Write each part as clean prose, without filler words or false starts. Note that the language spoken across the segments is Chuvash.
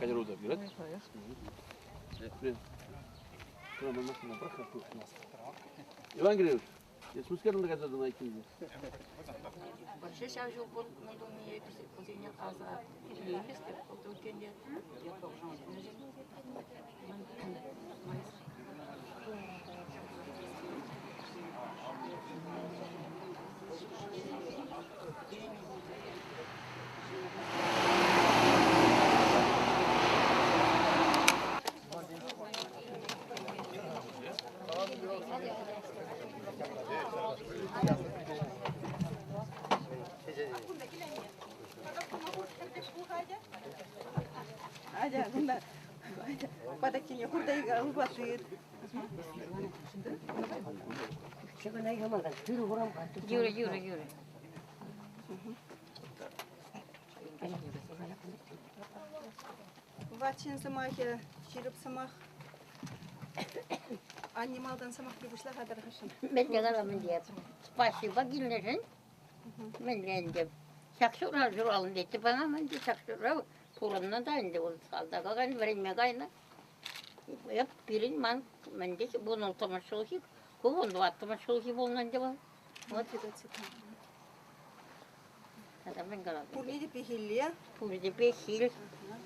Каҫару та юрать. Иван Григорьевич, эс мӗскер кайса тӑнӑ айккинче? Вообще ҫав ҫул мӗн тунине кусене аса илейместӗп. Вӑл ӳккенне Атя, кунта патаккине хурта упатти. Юрӗ, юрӗ, юрӗ. Ватҫын сӑмахӗ, ҫирӗп сӑмах. Анне малтан сӑмахне пуҫла-ха тархасшӑн. Мӗнле калам ӗнтӗ? Спасибо килнӗшӗн. Мӗнле ӗнтӗ? Ҫак ҫура ҫуралнӑ тетчӗ пана ӗнтӗ ҫак ҫура пурӑннӑ та ӗнтӗ вӑл салтака кайнӑ, вӗренме кайнӑ. Эп пирӗн ман мӗнле вунулттӑмӗш ҫулхи, ку вунтӑваттӑмӗш ҫулхи пулнӑ ӗнтӗ вӑл. Вот. Тата мӗн калас? Пурне те пехилле. Пурне те пехил.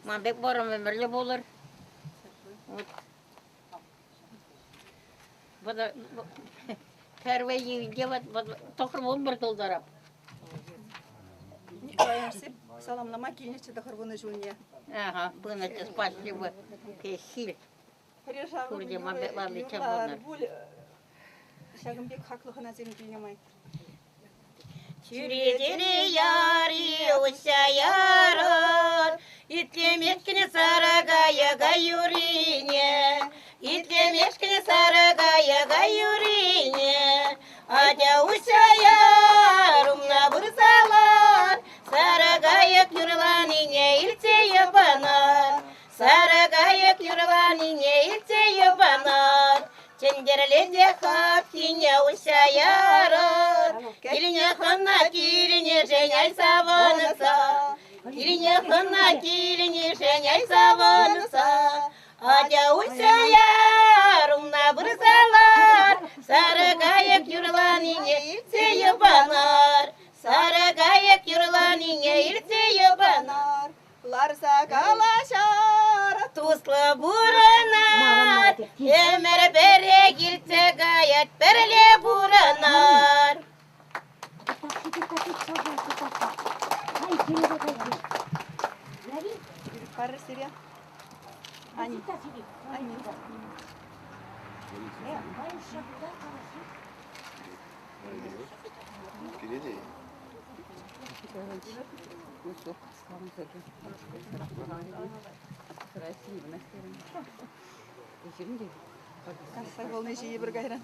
Ман пек вӑрӑм ӗмӗрлӗ пулӑр. Вот. Вот первый июньте вот, вот тӑхӑр тултарап. Николаевсем саламлама килнӗччӗ тӑхӑрвунӑ ҫулне. Ага, пынӑччӗ, спасибо. Пехил. Пурте ман пек ларниччӗ пулнӑ. Пуль ҫакӑн пек хаклӑ хӑнасем килнӗ май. Чӳречене яри уҫса ярӑр, Итлемешкӗн сарӑ кайӑка юрине, Итлемешкӗн сарӑ кайӑка юрине. Атя уҫса яр, умна пырса лар, Сарӑ кайӑк юрланине илтсе йӑпанар. Сарӑ кайӑк юрланине илтсе йӑпанар. Чӗнтӗрлесе хапхине уҫса ярӑр. Килне хӑна килнӗшӗн ай савӑнса. Килне хӑна килнӗшӗн ай савӑнса. Атя уҫса яр, умна пырса лар. Сарӑ кайӑк юрланине илтсе йӑпанар. Сарӑ кайӑк юрланине илтсе йӑпанар. Ларса калаҫар. Туслӑ пурӑнар, ӗмӗр пӗрре килсе каять, пӗрле пурӑнар. Парӑр сире. Ани. Ани. Впереди. Касса пулни ҫийӗпӗр кайран.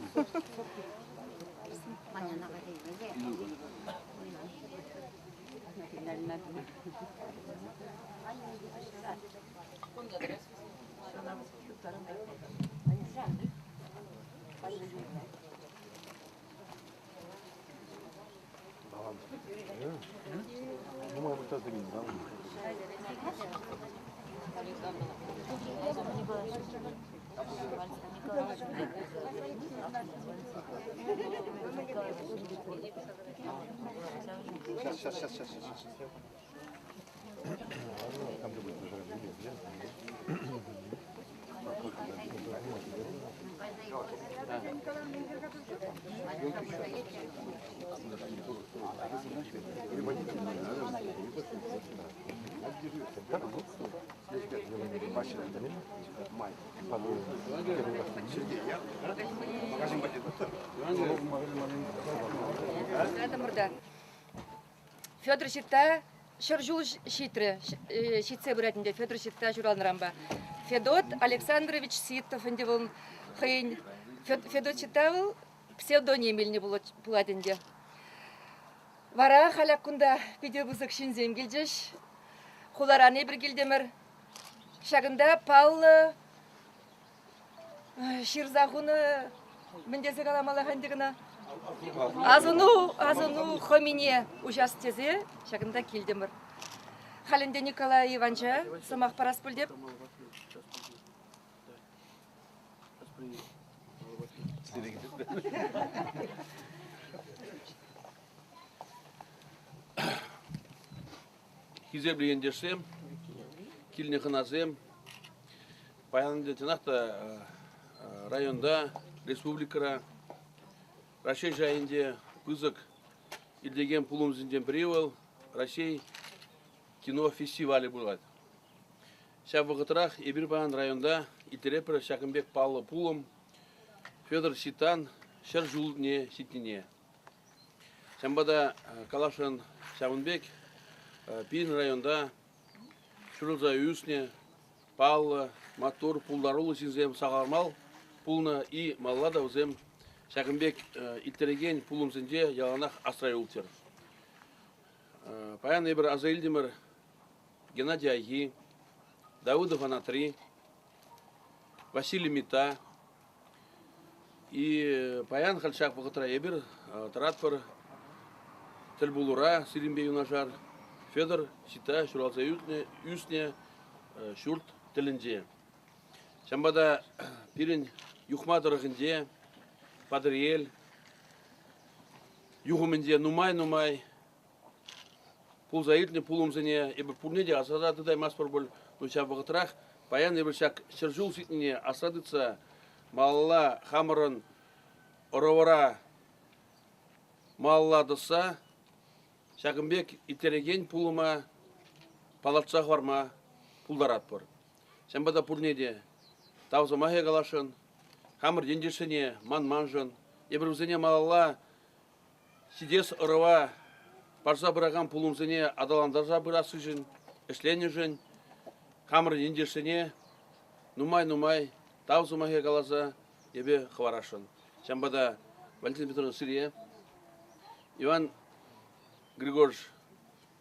Сейчас, сейчас, сейчас, сейчас, сейчас. Федор Ҫитта ҫӗр ҫул ҫитрӗ, ҫитсе пырать ӗнтӗ Федор Ҫитта ҫуралнӑранпа. Федот Александрович Ситов ӗнтӗ вӑл хӑйӗн Федот Ҫитта вӑл псевдоним илнӗ пулать ӗнтӗ. Вара халь ак кунта питӗ пысӑк ҫынсем килчӗҫ. Хуларан эпир килтӗмӗр. Ҫакӑнта паллӑ ҫырса хунӑ мӗн тесе каламалла-ха ӗнтӗ кӑна? Асӑну, асӑну хӑмине уҫас тесе ҫакӑнта килтӗмӗр. Халь ӗнтӗ Николай Иванча сӑмах парас пуль теп. Хисеплӗ ентешсем, килнӗ хӑнасем, паян ӗнтӗ чӑнах та районта, республикӑра, Раҫҫей шайӗнче пысӑк иртекен пулӑмсенчен пӗри вӑл Раҫҫей кино фестивалӗ пулать. Ҫав вӑхӑтрах эпир паян районта ирттеретпӗр ҫакӑн пек паллӑ пулӑм Федор Ҫитан 100 ҫулне ҫитнине. Ҫавӑнпа та каласшӑн ҫавӑн пек пирӗн районта ҫуралса ӳснӗ паллӑ, маттур, пултаруллӑ ҫынсем сахал мар пулнӑ и малалла та вӗсем ҫакӑн пек ирттерекен пулӑмсенче яланах асра юлччӑр. Паян эпир аса илтӗмӗр Геннадий Айхи, Давыдов Анатри, Василий Митта. И паян халь ҫак вӑхӑтра эпир тӑратпӑр тӗлпулура сирӗнпе юнашар Федор Ҫитта ҫуралса ӳснӗ ҫурт тӗлӗнче. Ҫавӑнпа та пирӗн Юхма тӑрӑхӗнче Патӑрьел юхӑмӗнче нумай-нумай пулса иртнӗ пулӑмсене эпир пурне те асра тытаймастпӑр пуль. Ну, ҫав вӑхӑтрах паян эпир ҫак 100 ҫул ҫитнине асра тытса малалла хамӑрӑн ӑрӑвӑра малалла тӑсса ҫакӑн пек ирттерекен пулӑма палӑртса хӑварма пултаратпӑр. Ҫавӑнпа та пурне те тав сӑмахӗ каласшӑн, хамӑр ентешсене манманшӑн, эпир вӗсене малалла ҫитес ӑрӑва парса пыракан пулӑмсене аталантарса пырассишӗн, ӗҫленӗшӗн хамӑр ентешсене нумай-нумай тав сӑмахӗ каласа эпӗ хӑварасшӑн. Ҫавӑнпа та Валентина Петровна сире, Иван Григорьевич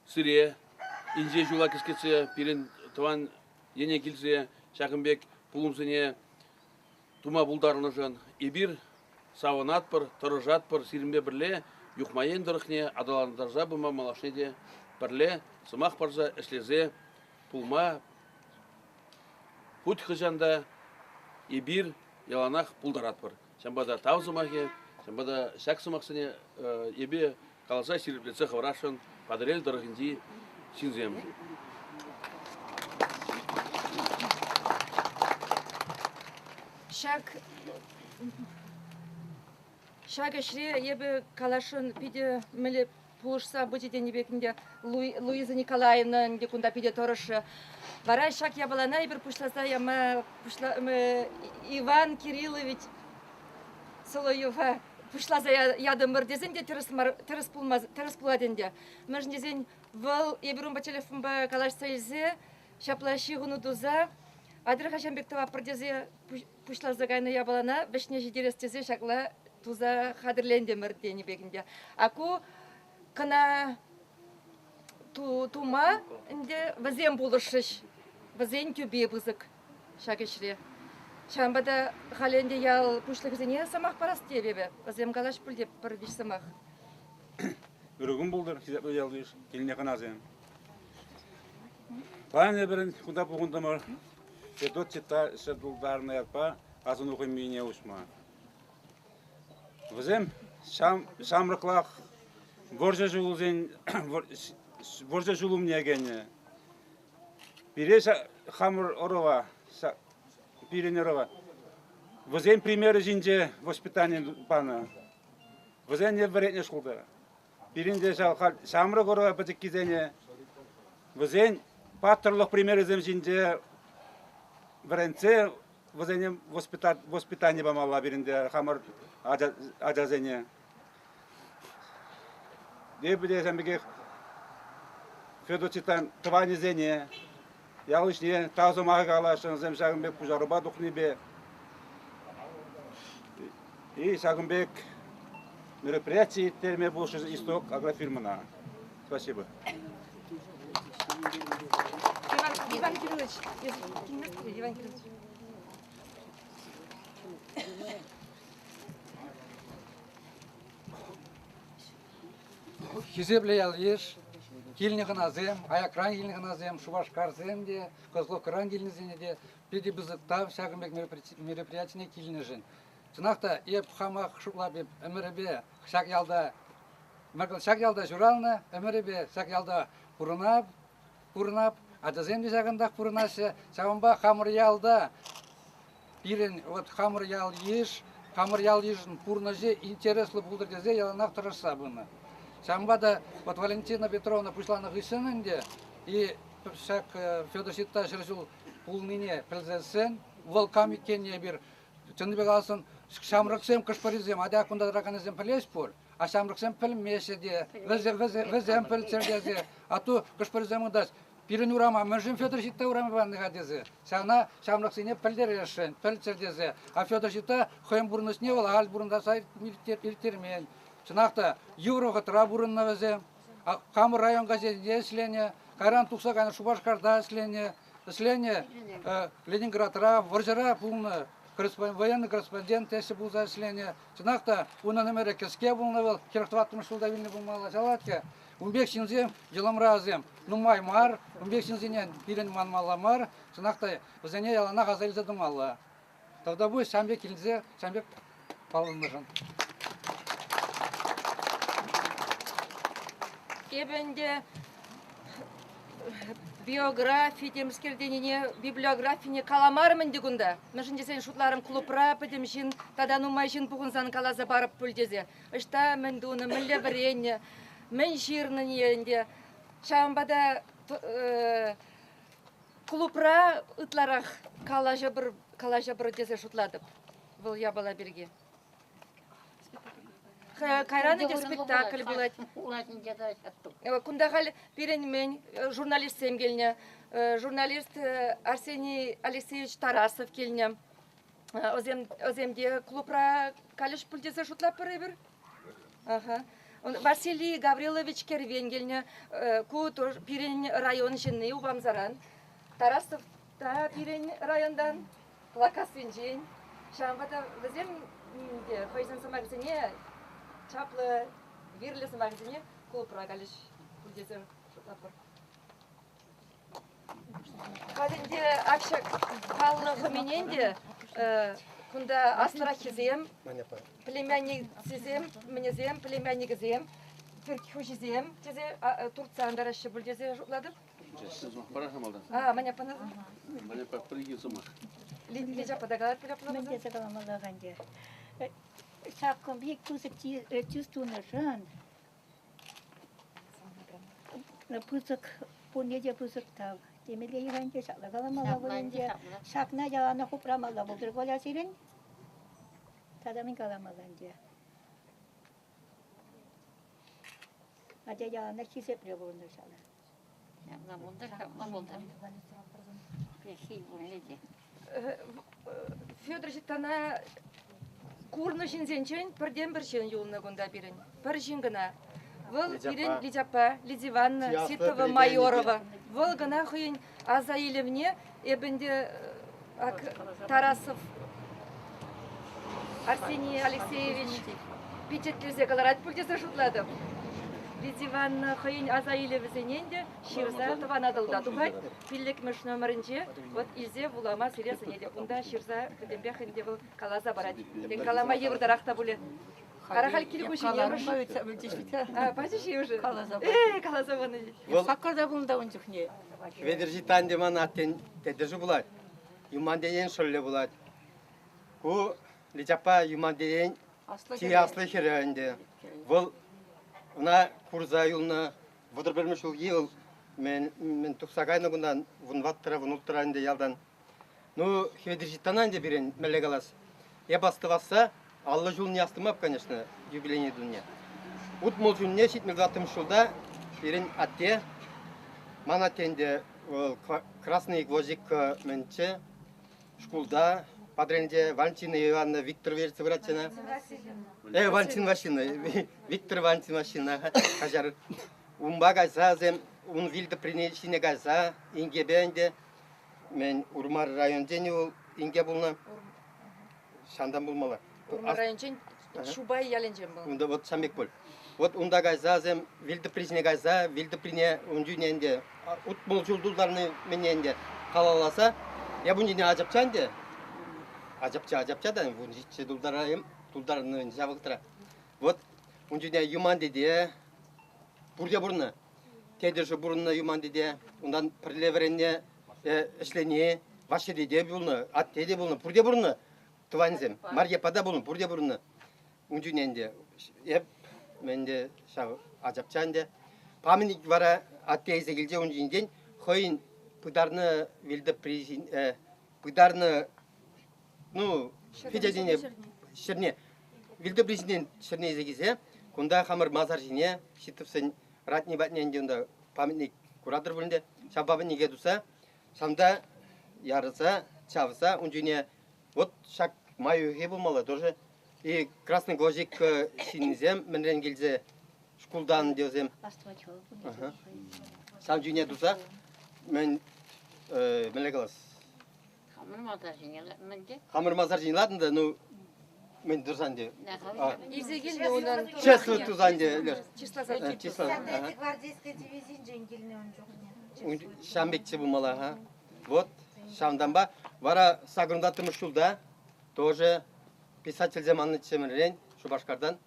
сире инҫе ҫула кӗскетсе пирӗн тӑван ене килсе ҫакӑн пек пулӑмсене тума пултарнӑшӑн эпир савӑнатпӑр, тӑрӑшатпӑр сирӗнпе пӗрле Юхма Ен тӑрӑхне аталантарса пыма малашне те пӗрле сӑмах парса ӗҫлесе пулма хуть хӑҫан та эпир яланах пултаратпӑр. Ҫавӑнпа та тав сӑмахӗ, ҫавӑнпа та ҫак сӑмахсене эпӗ каласа ҫирӗплетсе хӑварасшӑн Патӑрьел тӑрӑхӗнчи ҫынсем. Ҫак ҫак ӗҫре эпӗ каласшӑн питӗ мӗнле пулӑшса пычӗ тенӗ пек ӗнтӗ Луиза Николаевна ӗнтӗ кунта питӗ тӑрӑшрӗ. Вара ҫак япалана эпир пуҫласа яма пуҫла Иван Кириллович Соловьева пуҫласа ятӑмӑр тесен те тӗрӗс мар, тӗрӗс пулмас, тӗрӗс пулать ӗнтӗ. Мӗншӗн тесен вӑл эпир унпа телефонпа калаҫса илсе ҫапла ҫыхӑну туса атьӑр-ха ҫавӑн пек тӑватпӑр тесе пуҫласа кайнӑ япалана вӗҫне ҫитерес тесе ҫакла туса хатӗрлентӗмӗр тенӗ пек ӗнтӗ. А ку кӑна тума ӗнтӗ вӗсем пулӑшрӗҫ. Вӗсен тӳпи пысӑк ҫак ӗҫре. Ҫавӑнпа та халӗ ӗнтӗ ял пуҫлӑхӗсене сӑмах парас теп эпӗ. Вӗсем калаҫ пуль теп пӗр виҫ сӑмах. Ырӑ кун пултӑр, хисеплӗ ял-йыш, килнӗ хӑнасем. Паян эпир кунта пухӑнтӑмӑр Федот Чита ҫӗр тултарнӑ ятпа асӑну хӑмине уҫма. Вӗсем ҫамрӑклах вӑрҫӑ ҫулӗсен вӑрҫӑ ҫулӑмне кӗнӗ. Пире хамӑр ӑрӑва, пирӗн ӑрӑва вӗсен примерӗ ҫинче воспитани панӑ. Вӗсене вӗрентнӗ шкулта. Пирӗн те ҫав ҫамрӑк ӑрӑва пӗчӗккисене вӗсен паттӑрлӑх примерӗсем ҫинче вӗрентсе вӗсене воспитани памалла пирӗн те хамӑр ачасене. Эпӗ те ҫавӑн пекех Федор Титан тӑванӗсене, ял ӗҫне тав сӑмахӗ каласшӑн, вӗсем ҫакӑн пек пуҫарупа тухнипе. И ҫакӑн пек мероприяти ирттерме пулӑшрӗ Исток агрофирмӑна. Спасибо. Иван, Иван Кириллович, Иван Кириллович. Хисеплӗ ял-йыш, Килнӗ хӑнасем, аякран килнӗ хӑнасем, Шупашкарсем те, Козловкӑран килнисене те питӗ пысӑк тав ҫакӑн пек мероприятине килнӗшӗн. Чӑнах та, эп хамах шутлап, эп ӗмӗрӗпе ҫак ялта ҫак ялта ҫуралнӑ, ӗмӗрӗпе ҫак ялта пурӑнап, пурӑнап. Ачасем те ҫакӑнтах пурӑнаҫҫӗ. Ҫавӑнпа хамӑр ялта пирӗн вот хамӑр ял-йыш, хамӑр ял-йышӑн пурнӑҫӗ интереслӗ пултӑр тесе яланах тӑрӑшса пынӑ. Ҫавӑнпа та вот Валентина Петровна пуҫланӑ хыҫҫӑн ӗнтӗ и ҫак Федор Ҫитта 100 ҫул пулнине пӗлсессӗн, вӑл кам иккенне эпир чӑннипе каласан, ҫамрӑксем, кӑшпӑрисем, атя кунта тӑраканнисем пӗлес пуль, а ҫамрӑксем пӗлмеҫҫӗ те, вӗсем, вӗсем, вӗсем пӗлччӗр тесе, а ту кӑшпӑрисем унта пирӗн урама мӗншӗн Федор Ҫитта урамӗ панӑ-ха тесе, ҫавна ҫамрӑксене пӗлтересшӗн, пӗлччӗр тесе. А Федор Ҫитта хӑйӗн пурнӑҫне вӑл ахаль пурӑнтарса ирттермен. Чӑнах та, йывӑр вӑхӑтра пурӑннӑ вӗсем. Хамӑр район газетӗнче ӗҫленӗ, кайран тухса кайнӑ Шупашкарта ӗҫленӗ, ӗҫленӗ Ленинградра, вӑрҫӑра пулнӑ военный корреспондент теҫҫӗ пулса ӗҫленӗ. Чӑнах та, унӑн ӗмӗрӗ кӗске пулнӑ вӑл, 44-мӗш ҫулта вилнӗ пулмалла ҫавать-ха. Ун пек ҫынсем йӑлӑмрасем нумай мар, ун пек ҫынсене пирӗн манмалла мар. Чӑнах та, вӗсене яланах аса илсе тӑмалла. Тавтапуҫ ҫавӑн пек килсе, ҫавӑн пек палӑрнӑшӑн. Эпӗ ӗнтӗ биографи темскер тенине, библиографине каламарӑм ӗнтӗ кунта. Мӗншӗн тесен шутларӑм клубра пӗтӗм ҫын тата нумай ҫын пухӑнсан каласа парӑп пуль тесе. Ӑҫта мӗн тунӑ, мӗнле вӗреннӗ, мӗн ҫырнӑ ӗнтӗ. Ҫавӑнпа та клубра ытларах калаҫӑпӑр, калаҫӑпӑр тесе шутлатӑп вӑл япала пирки. Кайран ӗнтӗ спектакль пулать. Кунта халь пирӗн мӗн журналистсем килнӗ. Журналист Арсений Алексеевич Тарасов килнӗ. Вӗсем те клубра калӗҫ пуль тесе шутлатпӑр эпир. Аха. Василий Гаврилович Кервен килнӗ. Ку пирӗн район ҫынни Упамсаран. Тарасов та пирӗн районтан, Плакассинчен. Ҫавӑнпа та вӗсем те хӑйсен сӑмахӗсене, чаплӑ, вирлӗ сӑмахӗсене клубра калӗҫ пуль тесе шутлатпӑр. Халь ӗнтӗ ак ҫак паллӑ хӑмине ӗнтӗ кунта аслӑраххисем, племянницисем, мӗнӗсем, племянникӗсем, пӳрт хуҫисем тесе туртса антараҫҫӗ пуль тесе шутлатӑп. Параха малтан. А, Маня аппана. Маня аппа пӗр-икӗ сӑмах. Лидия аппа та калать пуль апла. Мӗн тесе каламалла ӗнтӗ. Ҫак пек пысӑк чыс тунӑшӑн Пысӑк, пурне те пысӑк тав. Темелле-и ӗнтӗ, ҫапла каламалла пуль ӗнтӗ. Ҫакна яланах упрамалла пултӑр Коля сирӗн. Тата мӗн каламалла ӗнтӗ? Атя яланах хисепре пурӑнтӑр ҫавна. Ҫапла пултӑр, ҫапла пултӑр. Пехил пулнӗ те. Федор Ҫиттана курнӑ ҫынсенчен пӗртен-пӗр ҫын юлнӑ кунта пирӗн. Пӗр ҫын кӑна. Вӑл пирӗн Лидяпа, Лидия Ивановна Ситова Майорова. Вӑл кӑна хӑйӗн аса илӗвне эп ӗнтӗ ак Тарасов Арсений Алексеевич пичетлесе кӑларать пуль тесе шутлатӑп. Лидия Ивановна хӑйӗн аса илӗвӗсене ӗнтӗ ҫырса Тӑван Атӑлта тухать. Пиллӗкмӗш номерӗнче вот илсе вулама сире сӗнетӗп. Унта ҫырса пӗтӗмпех ӗнтӗ вӑл каласа парать. Тен, калама йывӑртарах та пулӗ. Ара халь кил хуҫине Пачӗ-ши уже? Каласа Э, каласа панӑ. Вӑл Саккӑрта пулнӑ ун чухне. Хӗветӗр Ҫиттан те ман аттен тетӗшӗ пулать. Юман тенен шӑллӗ пулать. Ку Личапа Юман тенен чи аслӑ хӗрӗ ӗнтӗ. Вӑл ӑна курса юлнӑ 31-мӗш ҫулхи вӑл мӗн тухса кайнӑ кунтан вунваттӑра, вунулттӑра ӗнтӗ ялтан. Ну, Хӗветӗр Ҫиттана ӗнтӗ пирӗн, мӗнле калас, эп астӑвасса, 50 ҫулне астумап, конечно, юбилейне тунине. 60 ҫулне, 74-мӗш ҫулта пирӗн атте, ман атте ӗнтӗ вӑл Красный гвоздик мӗнччӗ, шкулта Патӑрьелӗнче Валентина Ивановна Викторова ертсе пыратчӗ ӑна. Валентина Васильевна, Виктор Валентин Васильевна, каҫар. Унпа кайса вӗсем ун вил тӑприне ҫине кайса инкепе ӗнтӗ мӗн Урмар районӗнчен вӑл инке пулнӑ. Ҫантан пулмалла. Урмар районӗнчен Чупай ялӗнчен пулнӑ. Унта вот ҫам пек пуль. Вот унта кайса вӗсем вилтӑпри ҫине кайса вилтӑприне ун чухне ӗнтӗ 60 ҫул тултарнӑ мӗне ӗнтӗ халалласа эп ун ҫине ачапча ӗнтӗ. Ачапча, ачапча та 17 тултараем, тултарнӑ ӗнтӗ ҫав вӑхӑтра. Вот ун чухне Юман тете пурте пурӑннӑ. Тетӗшӗ пурӑннӑ Юман тете. Унтан пӗрле вӗреннӗ, ӗҫлени, Ваҫҫа тете пулнӑ, атте те пулнӑ, пурте пурӑннӑ тӑвансем. Марьяпа та пулнӑ, пурте пурӑннӑ. Ун чухне ӗнтӗ эп ӗнтӗ ҫав ачапча ӗнтӗ. Памятник вара атте илсе килчӗ ун ҫинчен хӑйӗн пытарнӑ вилтӑпри пытарнӑ ну Федя ҫӗрне вилтӑпри ҫинчен ҫӗрне илсе килсе кунта хамӑр масар ҫине Ситовсен ратни патне ӗнтӗ унта памятник куратӑр пуль ӗнтӗ. Ҫав памятнике туса ҫавӑнта ярса чавса ун ҫине вот ҫак май уйӑхӗ пулмалла тоже. И Красный Гвоздик ҫыннисем мӗнрен килсе шкултан тесем. Ҫав ҫине туса мӗн мӗнле калас? Хамӑр масар ҫине мӗнте? Хамӑр масар ҫине лартӑн та, ну мӗн тусан те. Илсе килнӗ унӑн. Честно тусан те. Числаса. Числаса. Гвардейская дивизинчен килнӗ ун чухне. Ҫам пекчӗ пулмалла, ха. Вот, ҫавӑнтанпа вара сакӑртаттӑмӗш ҫулта тоже писательсем аннӑччӗ Шупашкартан.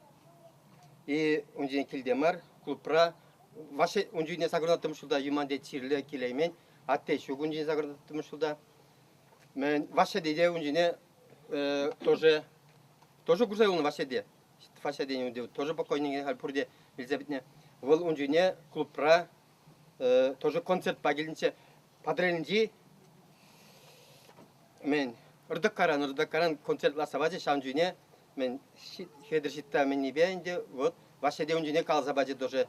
И ун ҫине килте мар, клубра. Ваҫҫа ун ҫине сакӑртаттӑмӗш ҫулта Юман тет чирлӗ килеймен. Атте ҫук ун ҫине сакӑртаттӑмӗш ҫулта. Мӗн Ваҫҫа тете ун ҫине тоже тоже курса юлнӑ Ваҫҫа те. Ваҫҫа тенӗ тоже покойник халь пурте вилсе пӗтнӗ. Вӑл ун ҫине клубра тоже концертпа килнӗччӗ. Патӑрьелӗнчи мӗн Ыртӑккаран Ыртӑккаран концерт лартса пачӗ ҫавӑн чухне мӗн Хветӗр Ҫитта мӗннипе ӗнтӗ вот Ваҫҫа те ун ҫине каласа пачӗ тоже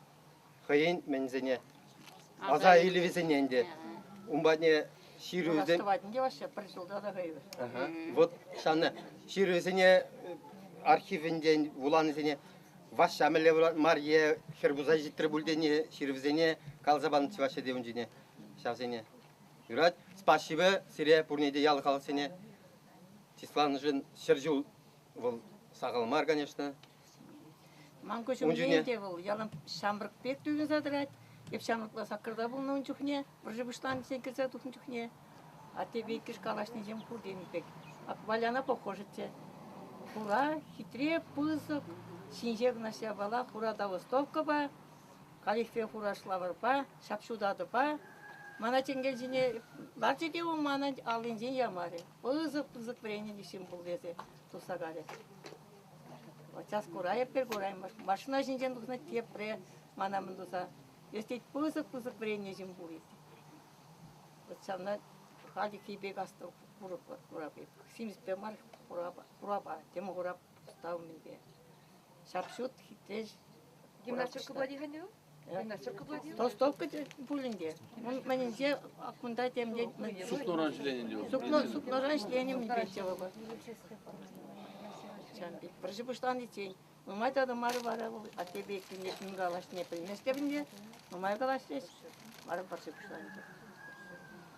хӑйӗн мӗнсене аса илӗвӗсене ӗнтӗ ун патне ҫырусем Астӑвать ӗнтӗ Ваҫҫа пӗр ҫулта та хӑй. Вот ҫавна ҫырусене архивӗнчен вуланисене Ваҫҫа мӗнле мар е хӗр пулса ҫитрӗ пуль тени ҫырӑвӗсене каласа панӑччӗ Ваҫҫа те ун ҫине ҫавсене. Юрать. Спасибо сире пурне те ял халӑхсене. Чысланӑшӑн 100 ҫул вӑл сахал мар, конечно. Ман куҫ умне те вӑл ялан ҫамрӑк пек туйӑнса тӑрать. Эп ҫамрӑкла саккӑрта пулнӑ ун чухне, вӑрҫӑ пуҫланиччен кӗрсе тухнӑ чухне. Аттепе иккӗш калаҫнисем пур тенӗ пек. Валяна похожеччӗ. Хура, хитре, пысӑк, ҫинҫе кӑна япала, хура толстовкӑпа, галифе хура шлавӑрпа, ҫап-ҫутатӑпа. Мана тенкел ҫине ларчӗ те вӑл манӑн аллинчен ямарӗ. Пысӑк-пысӑк вӗреннӗ ҫын пул тесе туса карӗ. Час курайӑп пӗр кураймӑш. Машина ҫинчен тухнӑ тепре мана мӗн туса. Эс тет пысӑк-пысӑк вӗреннӗ ҫын пул тет. Вот ҫавна халӗхи пек асту курап эп. Симӗспе мар, хурапа, хурапа, тем хурап пустав мӗнпе. Ҫап-ҫут, хитре. Гимнастерка пулать-и-ха ӗнтӗ вӑл? Гимнастерка пулать-и? Толстовка пуль ӗнтӗ. Ун мӗнӗнче кунта темле... Сукноран ҫӗленӗ ӗнтӗ вӑл. Сукно, сукноран ҫӗленӗ мӗнпеччӗ вӑл. Ҫавӑн пек. Вӑрҫӑ пуҫланиччен Нумай та тӑмарӗ вара вӑл аттепе иккӗнне мӗн калаҫнине пӗлместӗп ӗнтӗ. Нумай калаҫрӗҫ, вара вӑрҫӑ пуҫланчӗ.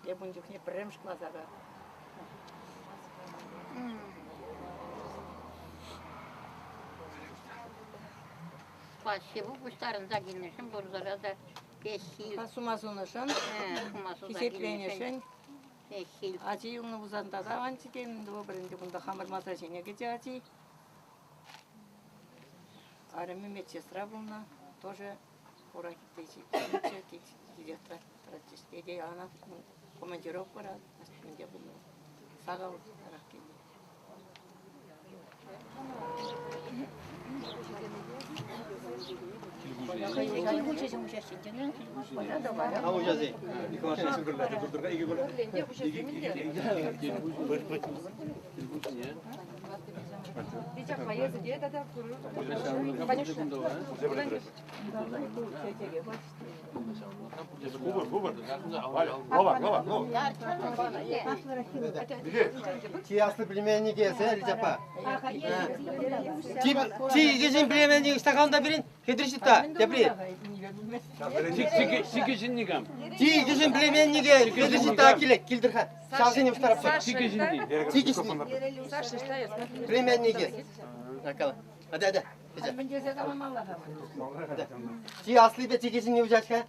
Эп ун чухне пӗрремӗш класа кайрӑм. Спасибо пуҫтарӑнса килнӗшӗн пурсӑра та пехил. Сума сунӑшӑн, хисепленӗшӗн. Пехил. Ачи юлнӑ пулсан тата аванччӗ тенӗ тӑвӑпӑр ӗнтӗ кунта хамӑр масар ҫине кӗчӗ ачи. Арӑмӗ медсестра пулнӑ, тоже хура килех тӑратчӗҫ. Тете ӑна командировкӑра мӗнте пулнӑ. Сахалтарах килнӗ. Чи аслӑ племянникӗ эсӗ, Лидяпа. Чи кӗҫӗн племянник ӑҫта та пирӗн? Хитре ҫытта, тепри. Чи кӗҫӗнни кам? Чи кӗҫӗн племянникӗ Хитре ҫытта килет, килтӗр-ха. Ҫавсене пуҫтарап. Чи кӗҫӗнни. Чи кӗҫӗнни. Племянникӗ. Атя, атя. Мӗн тесе каламалла-ха? Чи аслипе чи кӗҫӗнни уҫать-ха.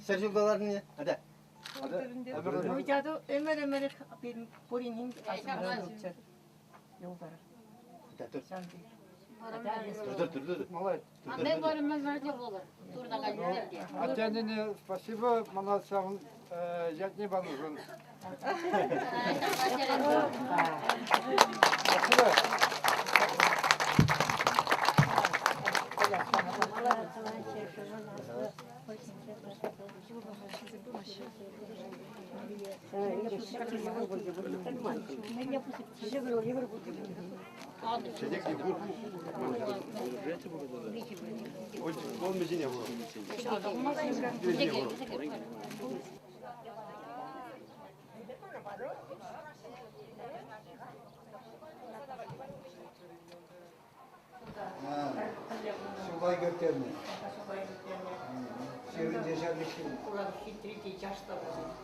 Ҫӗршывта ларнине. Атя. Уҫату ӗмӗр-ӗмӗрех пирӗн пуринин асӑмра юлччӑр. Юлтӑр. Атя-аннене спасибо, мана ҫавӑн ятне панӑшӑн. Спасибо. Ҫулла кӗрттернӗ. Сирӗнте ҫав ӗҫ. Курав хитре те чашта пулать.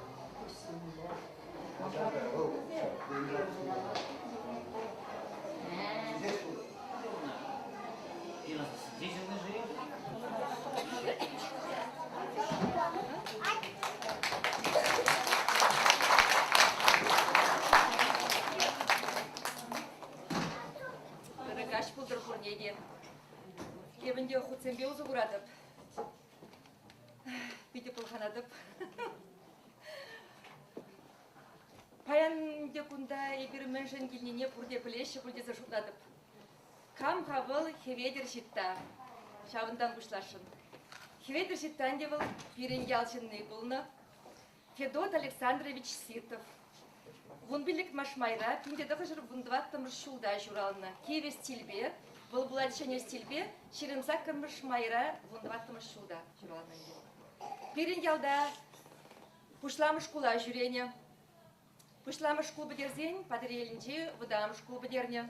Ырӑ каҫ пултӑр пурне те. Эпӗ ӗнтӗ хутсемпе усӑ куратӑп. Питӗ пӑлханатӑп. Паян ӗнтӗ кунта эпир мӗншӗн килнине пурте пӗлеҫҫӗ пуль тесе шутлатӑп. Кам-ха вӑл Хӗветӗр Ҫитта? Ҫавӑнтан пуҫласшӑн. Хӗветӗр Ҫитта ӗнтӗ вӑл пирӗн ял ҫынни пулнӑ. Федот Александрович Ситов. Вунпиллӗкмӗш майра 1914 ҫулта ҫуралнӑ. Кивӗ стильпе, вӑл пулать ҫӗнӗ стильпе, 28-мӗш майра 14-мӗш ҫулта ҫуралнӑ ӗнтӗ. Пирӗн ялта пуҫламӑш шкула ҫӳренӗ. Пуҫламӑш шкул пӗтерсен Патӑрьелӗнчи вӑтам шкул пӗтернӗ.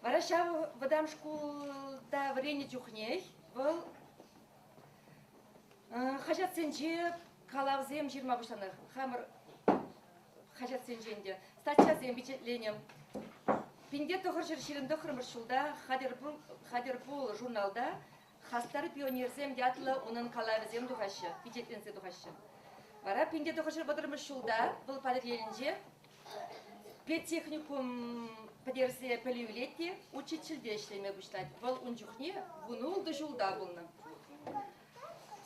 Вара ҫав вӑтам шкулта вӗреннӗ чухнех вӑл хаҫатсенче калавсем ҫырма пуҫланӑ. Хамӑр хаҫатсенчен те статьясем пичетленӗ. 1929 ҫулта «Хатӗр пул» журналта «Хастар пионерсем» ятлӑ унӑн калавӗсем тухаҫҫӗ, пичетленсе тухаҫҫӗ. Вара 1930 ҫулта вӑл Патӑрьелӗнче педтехникум пӗтерсе пӗлӳ илет те учительте ӗҫлеме пуҫлать. Вӑл ун чухне вунултӑ ҫулта пулнӑ.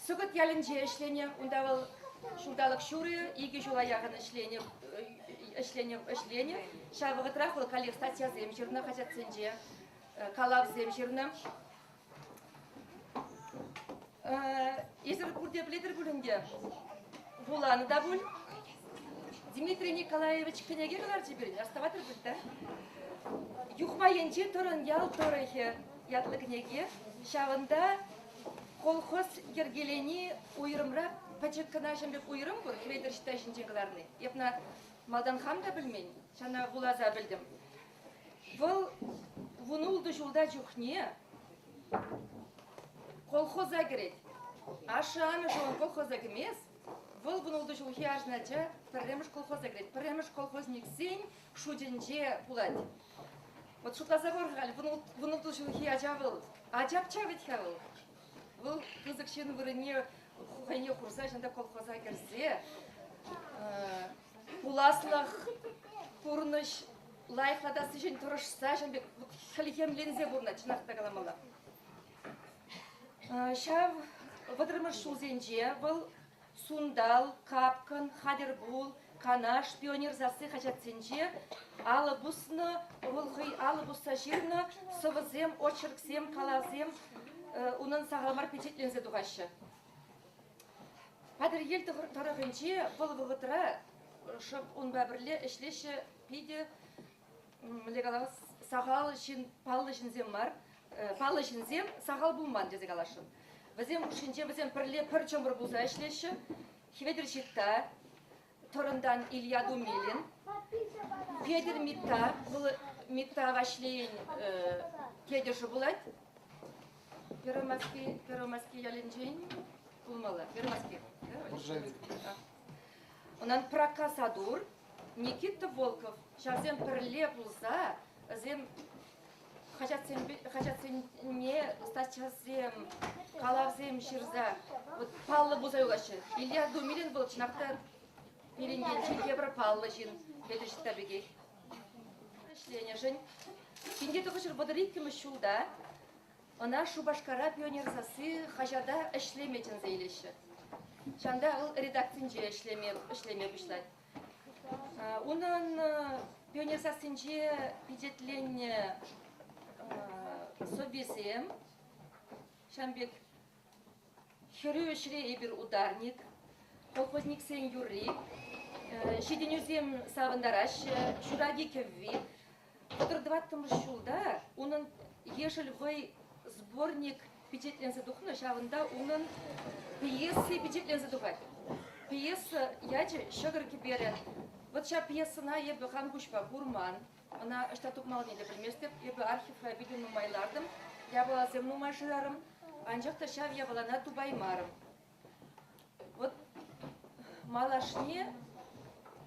Сӑкӑт ялӗнче ӗҫленӗ. Унта вӑл ҫулталӑк ҫурӑ, икӗ ҫула яхӑн ӗҫленӗ, ӗҫленӗ, ӗҫленӗ. Ҫав вӑхӑтрах вӑл каллех статьясем ҫырнӑ хаҫатсенче, калавсем ҫырнӑ. Эсир пурте пӗлетӗр пуль ӗнтӗ, вуланӑ та пуль. Дмитрий Николаевич кӗнеке кӑларчӗ пирӗн, астӑватӑр пуль та? Юхма енчи Тӑрӑн ял тӑрӑхӗ ятлӑ кӗнеке. Ҫавӑнта колхоз йӗркелени уйрӑмра пӗчӗк кӑна ҫын пек уйрӑм пур, Хӗветӗр Ҫитта ҫинчен кӑларни. Эп ӑна малтан хам та пӗлмен, ҫавна вуласа пӗлтӗм. Вӑл вунултӑ ҫулта чухне колхоза кӗрет. Ашшӗ-амӑшӗ ун колхоза кӗмест. Вӑл вунултӑ ҫулхи арҫын ача пӗрремӗш колхоза кӗрет. Пӗрремӗш колхозниксен шутӗнче пулать. Вот шутласа пӑх-ха, халь вунултӑ ҫулхи ача вӑл. Ачапча вӗт-ха вӑл. Вӑл пысӑк ҫын вырӑнне хӑйне хурса ҫавӑнта колхоза кӗрсе пуласлӑх, пурнӑҫ лайӑхлатассишӗн тӑрӑшса ҫавӑн пек хӗлхемленсе пурӑнать, чӑнах та каламалла. Ҫав вӑтӑрмӗш ҫулсенче вӑл Сунтал, Капкӑн, Хатӗрпул, Канаш, Пионер сасси хаҫатсенче алӑ пуснӑ, вӑл хӑй алӑ пусса ҫырнӑ сӑвӑсем, очерксем, калавсем унӑн сахал мар пичетленсе тухаҫҫӗ. Патӑрьел тӑрӑхӗнче вӑл вӑхӑтра шӑп унпа пӗрле ӗҫлеҫҫӗ питӗ мӗнле калас, сахал ҫын, паллӑ ҫынсем мар, паллӑ ҫынсем сахал пулман тесе каласшӑн. Вӗсем хушшинче вӗсем пӗрле пӗр чӑмӑр пулса ӗҫлеҫҫӗ. Хӗветӗр Ҫитта, Тӑрӑнтан Илья Думилин, Петӗр Митта, вӑл Митта Ваҫлейӗн тетӗшӗ пулать. Первомайски, Первомайски ялӗнчен пулмалла. Первомайски. Унан Пракка Сатур, Никита Волков ҫавсем пӗрле пулса вӗсем. Хаҫатсене статьясем, калавсем ҫырса вот паллӑ пулса юлаҫҫӗ. Илья Думилин вӑл чӑнах та пирӗн енчен тепӗр паллӑ ҫын, Петӗр Ҫитта пекех. Ӗҫленӗшӗн 1932 ҫулта ӑна Шупашкара «Пионер сасси» хаҫата ӗҫлеме чӗнсе илеҫҫӗ. Ҫавӑнта вӑл редакцинче ӗҫлеме, ӗҫлеме пуҫлать. Унӑн «Пионер сассинче» пичетленнӗ сӑввисем ҫавӑн пек Хӗрӳ ӗҫре эпир ударник, колхозниксен юрри, ҫитӗнӳсем савӑнтараҫҫӗ, ҫураки кӗвви. 34-мӗш ҫулта унӑн Ешӗл вӑй сборник пичетленсе тухнӑ, ҫавӑнта унӑн пьеси пичетленсе тухать. Пьеса ячӗ «Ҫӑкӑр кӗперӗ». Вот ҫав пьесӑна эпӗ хам куҫпа курман. Ӑна ӑҫта тупмаллине те пӗлместӗп. Эпӗ архивра питӗ нумай лартӑм, япаласем нумай шырарӑм, анчах та ҫав япалана тупаймарӑм. Вот малашне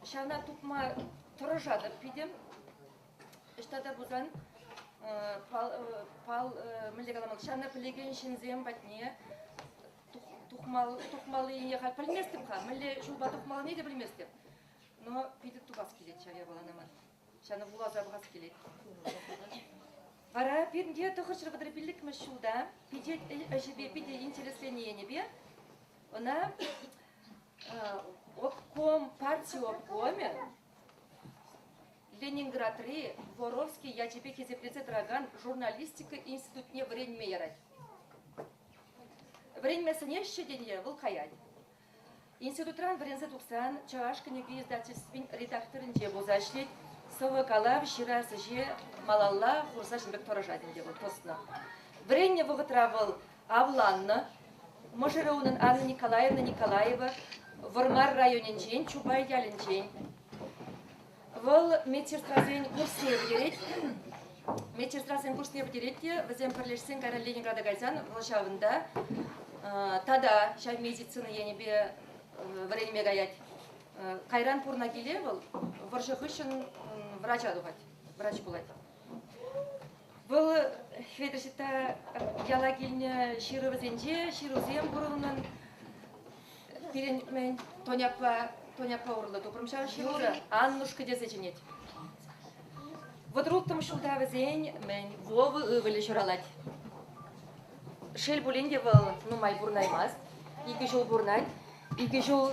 ҫавна тупма тӑрӑшатӑп питӗ. Ӑҫта та пулсан пал, пал мӗнле каламалла, ҫавна пӗлекен ҫынсем патне тухмаллине халь пӗлместӗп-ха, мӗнле ҫулпа тухмаллине те пӗлместӗп. Но питӗ тупас килет ҫав япалана ман. Ҫавна вуласа пӑхас килет. Вара пирӗнте 935 ҫулта пичет ӗҫӗпе питӗ интересленнӗ енӗпе ӑна обком, парти обкомӗ Ленинградри Воровский ячӗпе хисеплесе тӑракан журналистика институтне вӗренме ярать. Вӗренме сӗнеҫҫӗ тенӗ, вӑл каять. Институтран вӗренсе тухсан Чӑваш кӗнеке издательствин редакторӗнче пулса ӗҫлет, сӑвӑ-калав ҫырас ӗҫе малалла хурса ҫын пек тӑрӑшать ӗнтӗ вӑл, тӑснӑ. Вӗреннӗ вӑхӑтра вӑл авланнӑ. Мӑшӑрӗ унӑн Анна Николаевна Николаева Вӑрмар районӗнчен, Чупай ялӗнчен. Вӑл медсестрасен курсне пӗтерет. Медсестрасен курсне пӗтерет те вӗсем пӗрлешсен кайран Ленинграда кайсан вӑл ҫавӑнта тата ҫав медицина енӗпе вӗренме каять. Кайран пурӑна киле вӑл вӑрҫӑ хыҫҫӑн врача тухать, врач пулать. Вӑл Хветӗр Ҫитта яла килнӗ ҫырӑвӗсенче ҫырусем пур унӑн. Пирӗн мӗн Тоняпа, Тоняпа урлӑ тупрӑм ҫав ҫырура. Аннушка тесе чӗнет. 36 ҫулта вӗсен мӗн Вова ывӑлӗ ҫуралать. Шел пулин те вӑл нумай пурӑнаймасть. Икӗ ҫул пурӑнать. Икӗ ҫул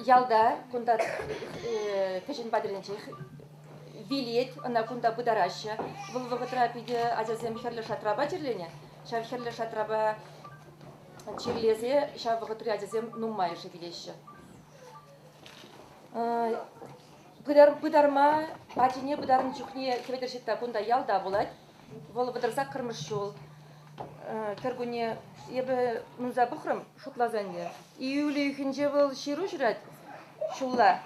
ялта, кунта Кӗҫӗн Патӑрьелӗнчех вилет, ӑна кунта пытараҫҫӗ. Вӑл вӑхӑтра питӗ ачасем хӗрлӗ шатрапа чирленӗ. Ҫав хӗрлӗ шатрапа чирлесе ҫав вӑхӑтри ачасем нумайӑшӗ вилеҫҫӗ. Пытарма, ачине пытарнӑ чухне Хӗветӗр Ҫитта кунта ялта пулать. Вӑл 38-мӗш ҫул. Кӗркунне эпӗ мунса пӑхрӑм, шутласа ӗнтӗ. Июль уйӑхӗнче вӑл ҫыру ҫырать ҫулла.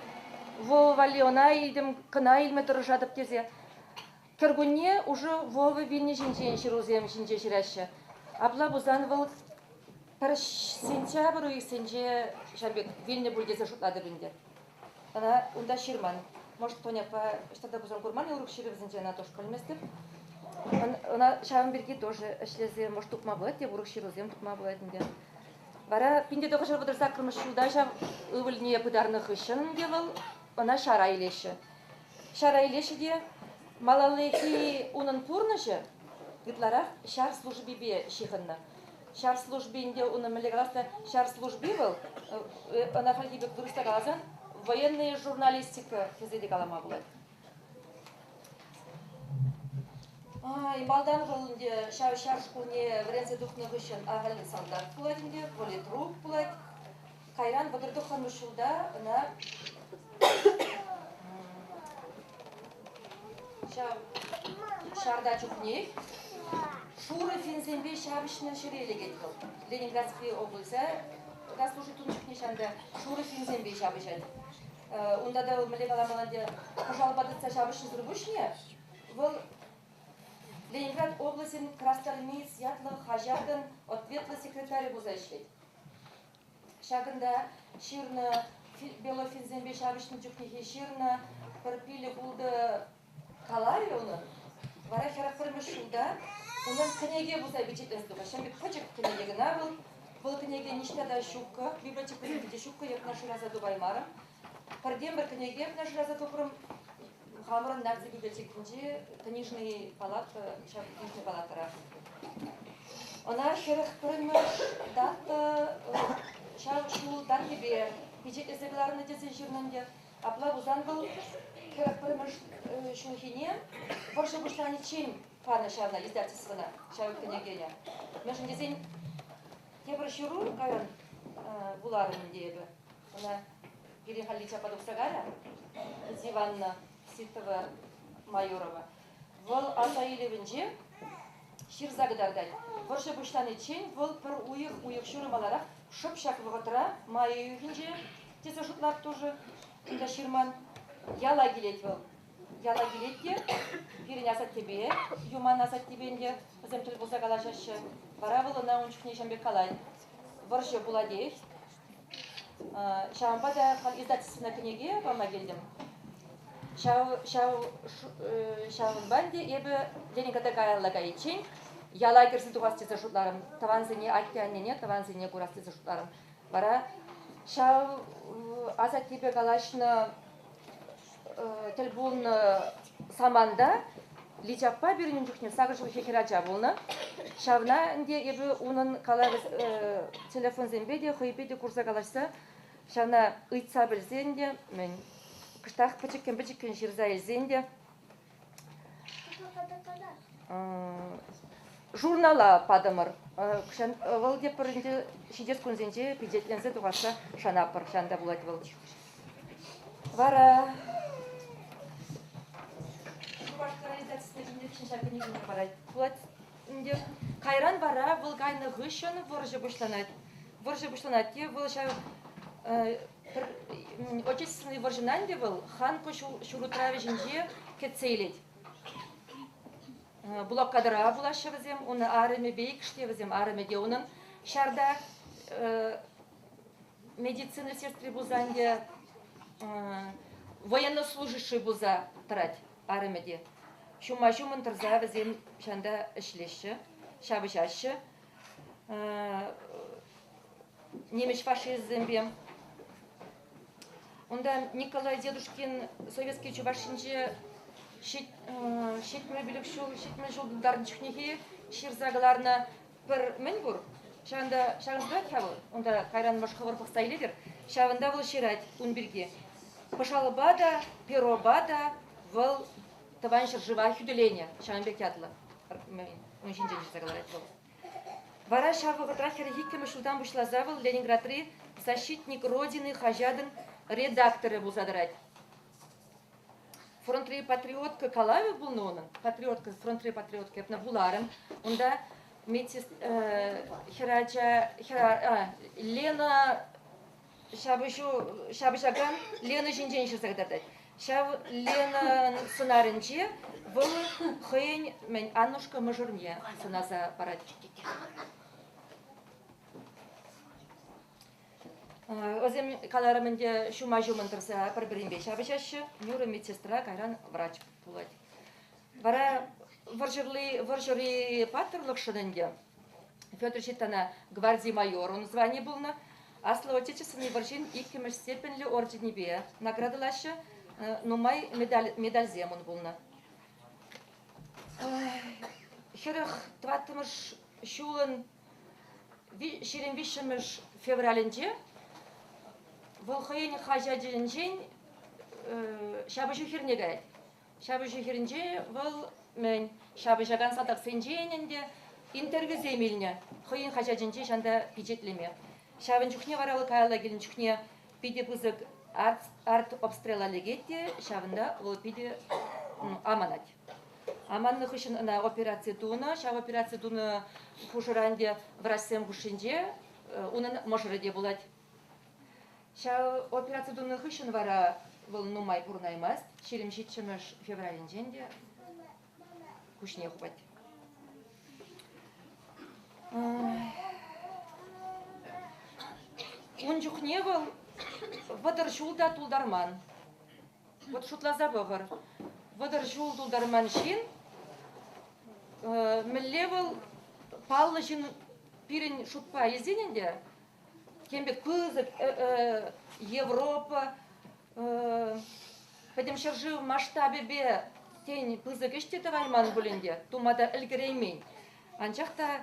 Вова валли ӑна илтӗм, кӑна илме тӑрӑшатӑп тесе. Кӗркунне уже Вова вилни ҫинчен ҫырусем ҫинче ҫыраҫҫӗ. Апла пулсан вӑл пӗр сентябрь уйӑхсенче ҫав пек вилнӗ пуль тесе шутлатӑп ӗнтӗ. Ӑна унта ҫырман. Может, Тоняпа ӑҫта та пулсан курман урӑх ҫырӑвӗсенче ӑна тоже пӗлместӗп. Ӑна ҫавӑн пирки тоже ӗҫлесе, может, тупма пулать те, урӑх ҫырусем тупма пулать ӗнтӗ. Вара 1938 ҫулта ҫав ывӑлне пытарнӑ хыҫҫӑн ӗнтӗ вӑл ӑна ҫара илеҫҫӗ. Ҫара илеҫҫӗ те малаллахи унӑн пурнӑҫӗ ытларах ҫар службипе ҫыхӑннӑ. Ҫар служби ӗнтӗ унӑн мӗнле калас та, ҫар служби вӑл, ӑна хальхи пек вырӑсла каласан, военная журналистика тесе те калама пулать. Ай, малтан вӑл ӗнтӗ ҫав ҫар шкулне вӗренсе тухнӑ хыҫҫӑн ахаль салтак пулать ӗнтӗ, политрук пулать. Кайран 39 ҫулта ӑна ҫав ҫарта чухнех шурӑ финсемпе ҫапӑҫнӑ ҫӗре лекет вӑл. Ленинградский облаҫа служить тунӑ чухне ҫанта шурӑ финсемпе ҫапӑҫать. Унта та вӑл мӗнле каламалла ӗнтӗ, пӑшалпа тытса ҫапӑҫнӑсӑр пуҫне вӑл Ленинград облаҫӗн Красноармеец ятлӑ хаҫатӑн ответлӑ секретарӗ пулса ӗҫлет. Ҫакӑнта ҫырнӑ белофинсемпе ҫапӑҫнӑ чухнехи ҫырнӑ пӗр пилӗк-ултӑ калавӗ унӑн. Вара 41-мӗш ҫулта унӑн кӗнеке пулса пичетленсе тухать. Ҫав пек пӗчӗк кӗнеке кӑна вӑл. Вӑл кӗнеке ниҫта та ҫуккӑ, библиотекӑсенче те ҫуккӑ, эп ӑна шыраса тупаймарӑм. Пӗртен-пӗр кӗнеке ӑна шыраса тупрӑм. Хамӑрӑн наци библиотекинче книжный палата, ҫав книжный палатӑра. Ӑна 41-мӗш дата ҫав ҫул датипе пичетлесе кӑларнӑ тесе ҫырнӑ ӗнтӗ. Апла пулсан вӑл 41-мӗш ҫулхине вӑрҫӑ пуҫланиччен панӑ ҫавна издательствӑна, ҫав кӗнекене. Мӗншӗн тесен тепӗр ҫыру кайран вуларӑм ӗнтӗ эпӗ. Ӑна пирӗн халь чапа тухса кайрӗ Иванна Ситова Майорова. Вӑл аса илӗвӗнче ҫырса кӑтартать. Вӑрҫӑ пуҫланиччен вӑл пӗр уйӑх, уйӑх ҫурӑ маларах шӑп ҫак вӑхӑтра, май уйӑхӗнче, тесе шутлать тоже, унта ҫырман. Яла килет вӑл. Яла килет те пирӗн асаттепе, Юман асаттепе ӗнтӗ, вӗсем тӗл пулса калаҫаҫҫӗ. Вара вӑл ӑна ун чухне ҫавӑн пек калать. Вӑрҫӑ пулатех. Ҫавӑнпа та халь издательствӑна кӗнеке пама килтӗм. Ҫав, ҫав, ҫавӑнпа ӗнтӗ эпӗ Ленинграда каялла кайиччен яла кӗрсе тухас тесе шутларӑм. Тӑвансене, атте-аннене, тӑвансене курас тесе шутларӑм. Вара ҫав асаттепе калаҫнӑ тӗл пулнӑ саманта Личаппа пирӗн ун чухне сакӑр ҫулхи хӗрача пулнӑ. Ҫавна ӗнтӗ эпӗ унӑн калавӗ телефонсемпе те, хӑйпе те курса калаҫса ҫавна ыйтса пӗлсен те, мӗн, кӑштах пӗчӗккӗн-пӗчӗккӗн ҫырса илсен те журнала патӑмӑр. Вӑл те пӗр ӗнтӗ ҫитес кунсенче пичетленсе тухасса шанатпӑр. Ҫавӑнта пулать вӑл. Вара Шупашкара издательство ҫӗнтерӳҫӗн ҫав кӗнекене парать. Пулать ӗнтӗ. Кайран вара вӑл кайнӑ хыҫҫӑн вӑрҫӑ пуҫланать. Вӑрҫӑ пуҫланать те вӑл ҫав пӗр Отечественнӑй вӑрҫӑна ӗнтӗ вӑл Ханко ҫурутравӗ ҫинче кӗтсе илет. Блокадӑра пулаҫҫӗ вӗсем, унӑн арӑмӗпе иккӗш те вӗсем, арӑмӗ те унӑн ҫарта медицина сестри пулса ӗнтӗ военнослужащий пулса тӑрать арӑмӗ те. Ҫума-ҫумӑн тӑрса вӗсем ҫанта ӗҫлеҫҫӗ, ҫапӑҫаҫҫӗ. Нимӗҫ фашисчӗсемпе. Унта Николай Дедушкин Советский Чувашинче 75 ҫул, 70 ҫул тултарнӑ чухнехи ҫырса кӑларнӑ пӗр мӗн пур, ҫавӑнта ҫакӑн тӑрать-ха вӑл, унта кайран мӑш хӑвӑр пӑхса илетӗр, ҫавӑнта вӑл ҫырать ун пирки. Пӑшалпа та, перопа та вӑл Тӑван ҫӗршыва хӳтӗленӗ, ҫавӑн пек ятлӑ ун ҫинчен ҫырса кӑларать вӑл. Вара ҫав вӑхӑтра 42-мӗш ҫултан пуҫласа вӑл Ленинградри «Защитник Родины» хаҫатӑн редакторӗ пулса тӑрать. Фронтри патриотка калавӗ пулнӑ унӑн. Патриотка, фронтри патриотка эпна вуларӑм. Унта метис хӗрача, хӗра, Лена ҫапӑҫу ҫапӑҫакан Лена ҫинчен ҫырса кӑтартать. Ҫав Ленӑн сӑнарӗнче вӑл хӑйӗн мӗн Аннушка мӑшӑрне сӑнаса парать. Вӗсем каларӑм ӗнтӗ ҫума-ҫумӑн тӑрса пӗр-пӗринпе ҫапӑҫаҫҫӗ. Нюра медсестра, кайран врач пулать. Вара вӑрҫӑри, вӑрҫӑри паттӑрлӑхшӑн ӗнтӗ Федор Ҫиттана гварди майорӑн звани пулнӑ. Аслӑ Отечественнӑй вӑрҫин иккӗмӗш степеньлӗ орденӗпе наградӑлаҫҫӗ. Нумай медаль, медальсем ун пулнӑ. 44-мӗш ҫулӑн 23 февралӗнче вӑл хӑйӗн хаҫатӗнчен ҫапӑҫу хирне каять. Ҫапӑҫу хирӗнче вӑл мӗн ҫапӑҫакан салтаксенчен ӗнтӗ интервьюсем илнӗ хӑйӗн хаҫатӗнче ҫанта пичетлеме. Ҫавӑн чухне вара вӑл каялла килнӗ чухне питӗ пысӑк арт-обстрела лекет те ҫавӑнта вӑл питӗ аманать. Аманнӑ хыҫҫӑн ӑна операци тунӑ. Ҫав операци тунӑ хушӑра ӗнтӗ врачсем хушшинче унӑн мӑшӑрӗ те пулать. Ҫав операци тунӑ хыҫҫӑн вара вӑл нумай пурӑнаймасть, 27-мӗш февралӗнчен те куҫне хупать. Ун чухне вӑл 30 ҫул та тултарман. Вӑт шутласа пӑхӑр. 30 ҫул тултарман ҫын. Мӗнле вӑл паллӑ ҫын пирӗн шутпа илсен ӗнтӗ, тем пек пысӑк Европа, пӗтӗм ҫӗршыв масштабӗпе тен пысӑк ӗҫ те тӑвайман пуль ӗнтӗ, тума та ӗлкӗреймен. Анчах та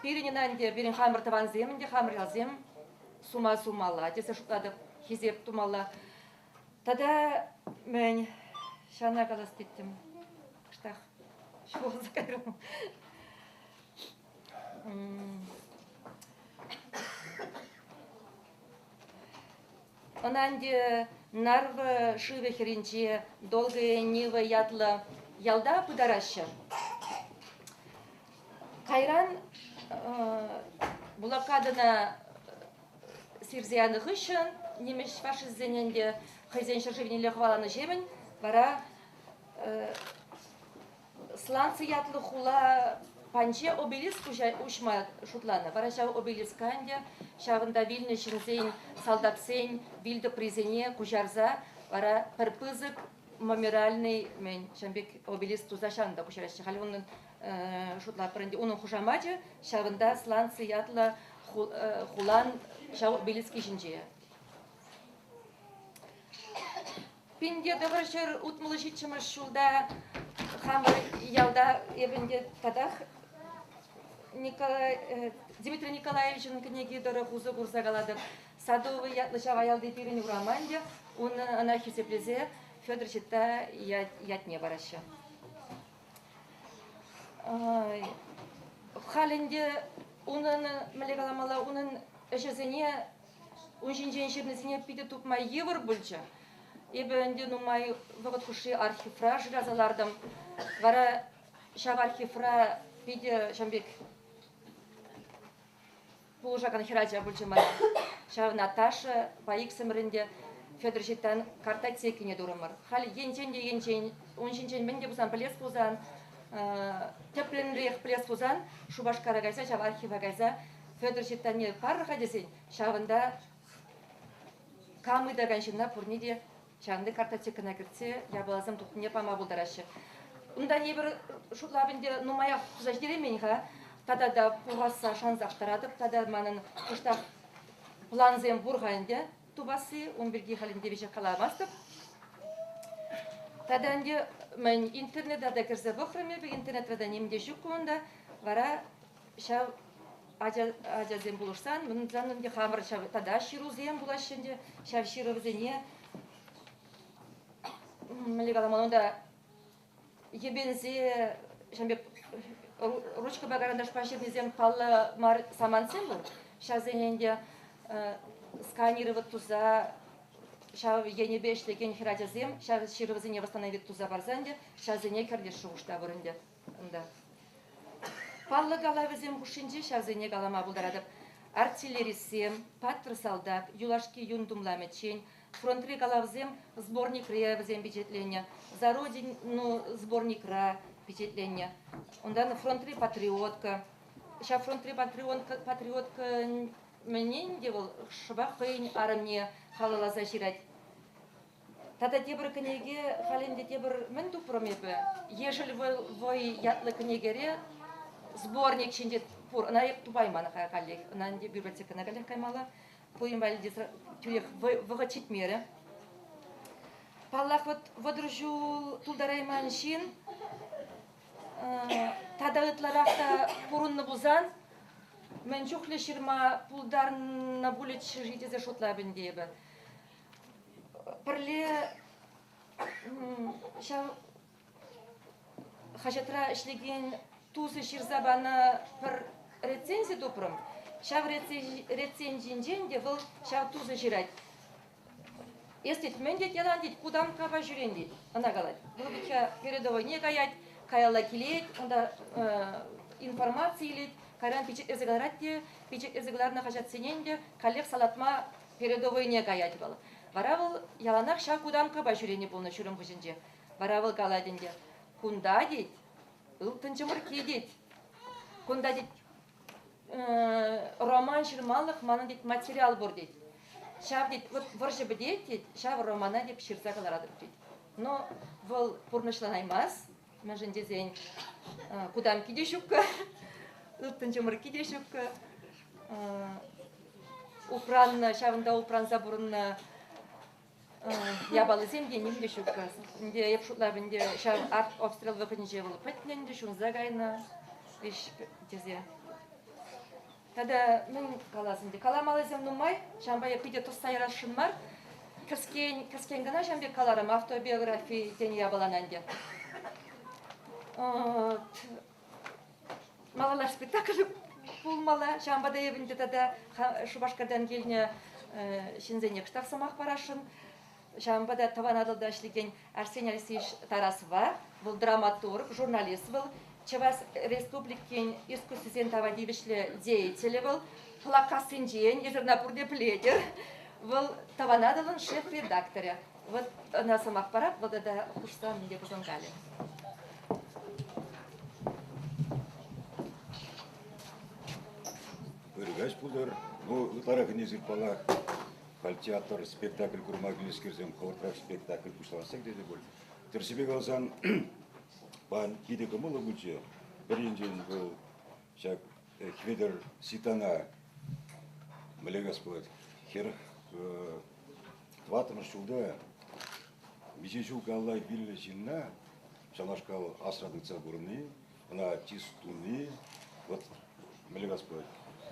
пирӗн ӑна ӗнтӗ, пирӗн хамӑр тӑвансем ӗнтӗ, хамӑр ялсем сума сумалла тесе шутлатӑп, хисеп тумалла. Тата мӗн ҫавна калас теттӗм. Кӑштах ҫухалса кайрӑм. Ӑна ӗнтӗ Нарва шывӗ хӗрринче Долгая Нива ятлӑ ялта пытараҫҫӗ. Кайран блокадӑна сирсе янӑ хыҫҫӑн нимӗҫ фашистсен ӗнтӗ хӑйсен ҫӗршывнелле хӑваланӑҫемӗн вара Сланцы ятлӑ хула панче обелиск уҫма шутланӑ. Вара ҫав обелиска ӗнтӗ ҫавӑнта вилнӗ ҫынсен, салтаксен вилтӑприсене куҫарса вара пӗр пысӑк мемориальный мӗн ҫавӑн пек обелиск туса ҫавӑнта куҫараҫҫӗ. Халь унӑн шутлатпӑр ӗнтӗ, унӑн хушамачӗ ҫавӑнта Сланцы ятлӑ хулан ҫав обелиски ҫинче. 1967 ҫулта хамӑр ялта эпӗ ӗнтӗ татах Николай, Дмитрий Николаевичӑн кӗнеки тӑрӑх усӑ курса калатӑп. Садовый ятлӑ ҫав аялти пирӗн урама ӗнтӗ ун ӑна хисеплесе Федор Ҫитта ятне параҫҫӗ. Халь ӗнтӗ унӑн, мӗнле каламалла, унӑн ӗҫӗсене ун ҫинчен ҫырнисене питӗ тупма йывӑр пулчӗ. Эпӗ ӗнтӗ нумай вӑхӑт хушши архивра шыраса лартӑм. Вара ҫав архивра питӗ ҫавӑн пек пулӑшакан хӗрача пулчӗ мана. Ҫав Наташа па иксӗмӗр ӗнтӗ Федор Ҫиттан картотекине турӑмӑр. Халь енчен те енчен ун ҫинчен мӗн те пулсан пӗлес пулсан, тӗплӗнрех пӗлес пулсан Шупашкара кайса ҫав архива кайса Федор Ҫиттанне пар-ха тесен ҫавӑнта кам ыйтакан ҫынна пурне те ҫавӑнти картотекӑна кӗртсе япаласем тухнине пама пултараҫҫӗ. Унта эпир шутлап ӗнтӗ нумаях туса ҫитереймен-ха. Тата та пухасса шансах тӑратӑп. Тата манӑн кӑштах плансем пур-ха ӗнтӗ тупасси. Ун пирки халь ӗнтӗ веҫех каламастӑп. Тата ӗнтӗ мӗн интернета та кӗрсе пӑхрӑм эпӗ, интернетра та ним те ҫук унта. Вара ҫав ача, ачасем пулӑшсан, мӑнсан ӗнтӗ хамӑр ҫав тата ҫырусем пулаҫҫӗ ӗнтӗ, ҫав ҫырӑвсене мӗнле каламалла унта йӗпенсе ҫавӑн пек ручкӑпа карандашпа ҫырнисем паллӑ мар самантсем пур. Ҫавсене ӗнтӗ сканировать туса ҫав енӗпе ӗҫлекен хӗрачасем ҫав ҫырӑвсене восстановить туса парса ӗнтӗ ҫавсене кӗртес шухӑш та пур ӗнтӗ унта. Паллӑ калавӗсем хушшинче ҫавсене калама пултаратӑп. Артиллеристсем, Паттӑр салтак, Юлашки юн тумламӗччен, Фронтри калавсем сборникре вӗсем пичетленнӗ, За родину сборникра пичетленнӗ. Унтан Фронтри патриотка. Ҫав фронтри патриотка, патриотка мӗне ӗнтӗ вӑл шӑпах хӑйӗн арӑмне халалласа ҫырать. Тата тепӗр кӗнеке, халь ӗнтӗ тепӗр мӗн тупрӑм эпӗ? Ешӗл вӑй ятлӑ кӗнекере сборник ҫинче пур. Ӑна эп тупайман-ха каллех. Ӑна ӗнтӗ библиотекӑна каллех каймалла. Пуйӑн валли тӳрех вӑхӑт ҫитмерӗ. Паллах, вот 30 ҫул тултарайман ҫын тата ытларах та пурӑннӑ пулсан мӗн чухлӗ ҫырма пултарнӑ пулӗччӗ-ши тесе шутлап ӗнтӗ эпӗ. Пӗрле ҫав хаҫатра ӗҫлекен тусӗ ҫырса панӑ пӗр рецензи тупрӑм. Ҫав рецензинчен те вӑл ҫав тусӗ ҫырать. Эс тет, мӗн тет ялан тет, кутамккапа ҫӳрен тет, ӑна калать. Вӑл вӗт-ха передовойне каять, каялла килет, унта информаци илет, кайран пичетлесе кӑларать те, пичетлесе кӑларнӑ хаҫатсене ӗнтӗ каллех салатма передовойне каять вӑл. Вара вӑл яланах ҫав кутамккапа ҫӳренӗ пулнӑ ҫурӑм хыҫӗнче. Вара вӑл калать ӗнтӗ, кунта, тет, ылтӑн чӑмӑркки, тет. Кунта, тет, роман ҫырмалӑх манӑн, тет, материал пур, тет. Ҫав, тет, вот вӑрҫӑ пӗтет, тет, ҫав романа, тет, ҫырса кӑларатӑп, тет. Но вӑл пурнӑҫланаймасть. Мӗншӗн тесен кутамкки те ҫуккӑ, ылтӑн чӑмӑркки те ҫуккӑ. Упраннӑ, ҫавӑнта упранса пурӑннӑ япалисем те ним те ҫуккӑ. Ӗнтӗ эп шутлап ӗнтӗ ҫав арт-обстрел вӑхӑтӗнче вӑл пӗтнӗ ӗнтӗ, ҫунса кайнӑ ӗҫ тесе. Тата мӗн калас ӗнтӗ, каламаллисем нумай, ҫавӑнпа эп питӗ тӑсса ярасшӑн мар. Кӗскен, кӗскен кӑна ҫавӑн пек каларӑм, автобиографи тенӗ япалана ӗнтӗ. Малалла спектакль пулмалла, ҫавӑнпа та эп ӗнтӗ тата Шупашкартан килнӗ ҫынсене кӑштах сӑмах парасшӑн. Ҫавӑнпа та Тӑван Атӑлта ӗҫлекен Арсений Алексеевич Тарасова, вӑл драматург, журналист вӑл, Чӑваш Республикин искусствисен тава тивӗҫлӗ деятелӗ вӑл, Пӑлаккассинчен, эсир ӑна пурте пӗлетӗр, вӑл Тӑван Атӑлӑн шеф-редакторӗ. Вот ӑна сӑмах парап, вӑл тата хушса мӗн те пулсан калӗ. Ырӑ каҫ пултӑр. Ну, ытларах ӗнесӗр паллах, халь театр спектакль курма килнӗскерсем хӑвӑртрах спектакль пуҫланасса кӗтетӗп пуль. Тӗрӗссипе каласан, пан питӗ кӑмӑллӑ пулчӗ. Пӗр енчен вӑл ҫак Хветӗр Ситана мӗнле калас пулать, 40 тӑваттӑмӗш ҫулта миҫе ҫул каялла вилнӗ ҫынна ҫавнашкал асра тытса пурӑнни, ӑна чыс туни, вот мӗнле калас пулать,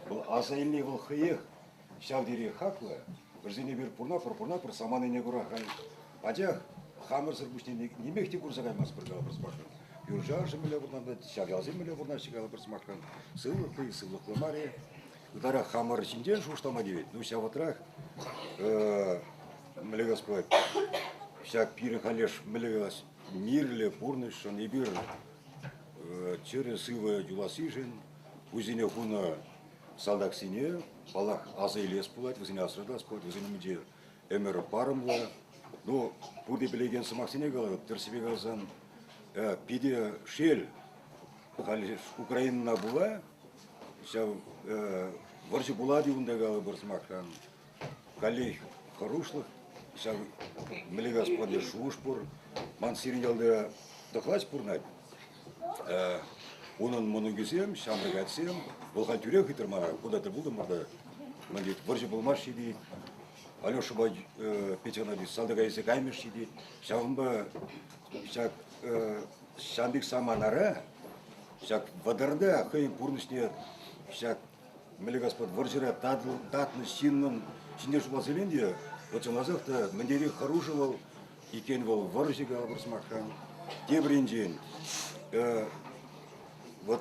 вӑл аса илни вӑл хӑех ҫав тери хаклӑ. Вӗсене эпир пурнатпӑр, пурнатпӑр, саманине кура халь анчах хамӑрсӑр пуҫне нимех те курса каймастпӑр калӑпӑр сӑмахран. Юршаршӑ мӗнле пурӑнать, ҫав ялсем мӗнле пурӑнаҫҫӗ калӑпӑр сӑмахран. Сывлӑхлӑ-и, сывлӑхлӑ мар-и. Ытларах хамӑр ҫинчен шухӑшлама тивет. Ну, ҫав вӑхӑтрах мӗнле калас пулать, ҫак пирӗн халеш мӗнле калас, мирлӗ пурнӑҫшӑн эпир чӗрӗ-сывӑ юлассишӗн хӑйсене хунӑ салтаксене, паллах, аса илес пулать, вӗсене асра тытас пулать, вӗсен умӗнче ӗмӗр парӑмлӑ. Ну, пурте пӗлекен сӑмахсене калатӑп, тӗрӗссипе каласан, питӗ шел, халь Украинӑна пула ҫав вӑрҫӑ пулать-и унта калӑпӑр сӑмахран, каллех хӑрушлӑх, ҫав мӗнле калас пулать, шухӑш пур. Ман сирӗн ялта тӑхлач пурӑнать. Унӑн мӑнукӗсем, ҫамрӑк атьсем, вӑл халь тӳрех ыйтрӗ мана, кунта тӗл пултӑмӑр та, мӗн тет, вӑрҫӑ пулмасть-ши тет, Алешӑпа Петьӑна тет, салтака илсе каймӗҫ-ши тет. Ҫавӑнпа ҫак ҫавӑн пек саманара, ҫак вӑтӑрта хӑйӗн пурнӑҫне ҫак мӗнле калас пулать, вӑрҫӑра татнӑ ҫыннӑн ҫине шутласа илен те, вот чӑнласах та мӗн тери хӑрушӑ вӑл иккен вӑл вӑрҫӑ калӑпӑр сӑмахран. Тепӗр енчен, вот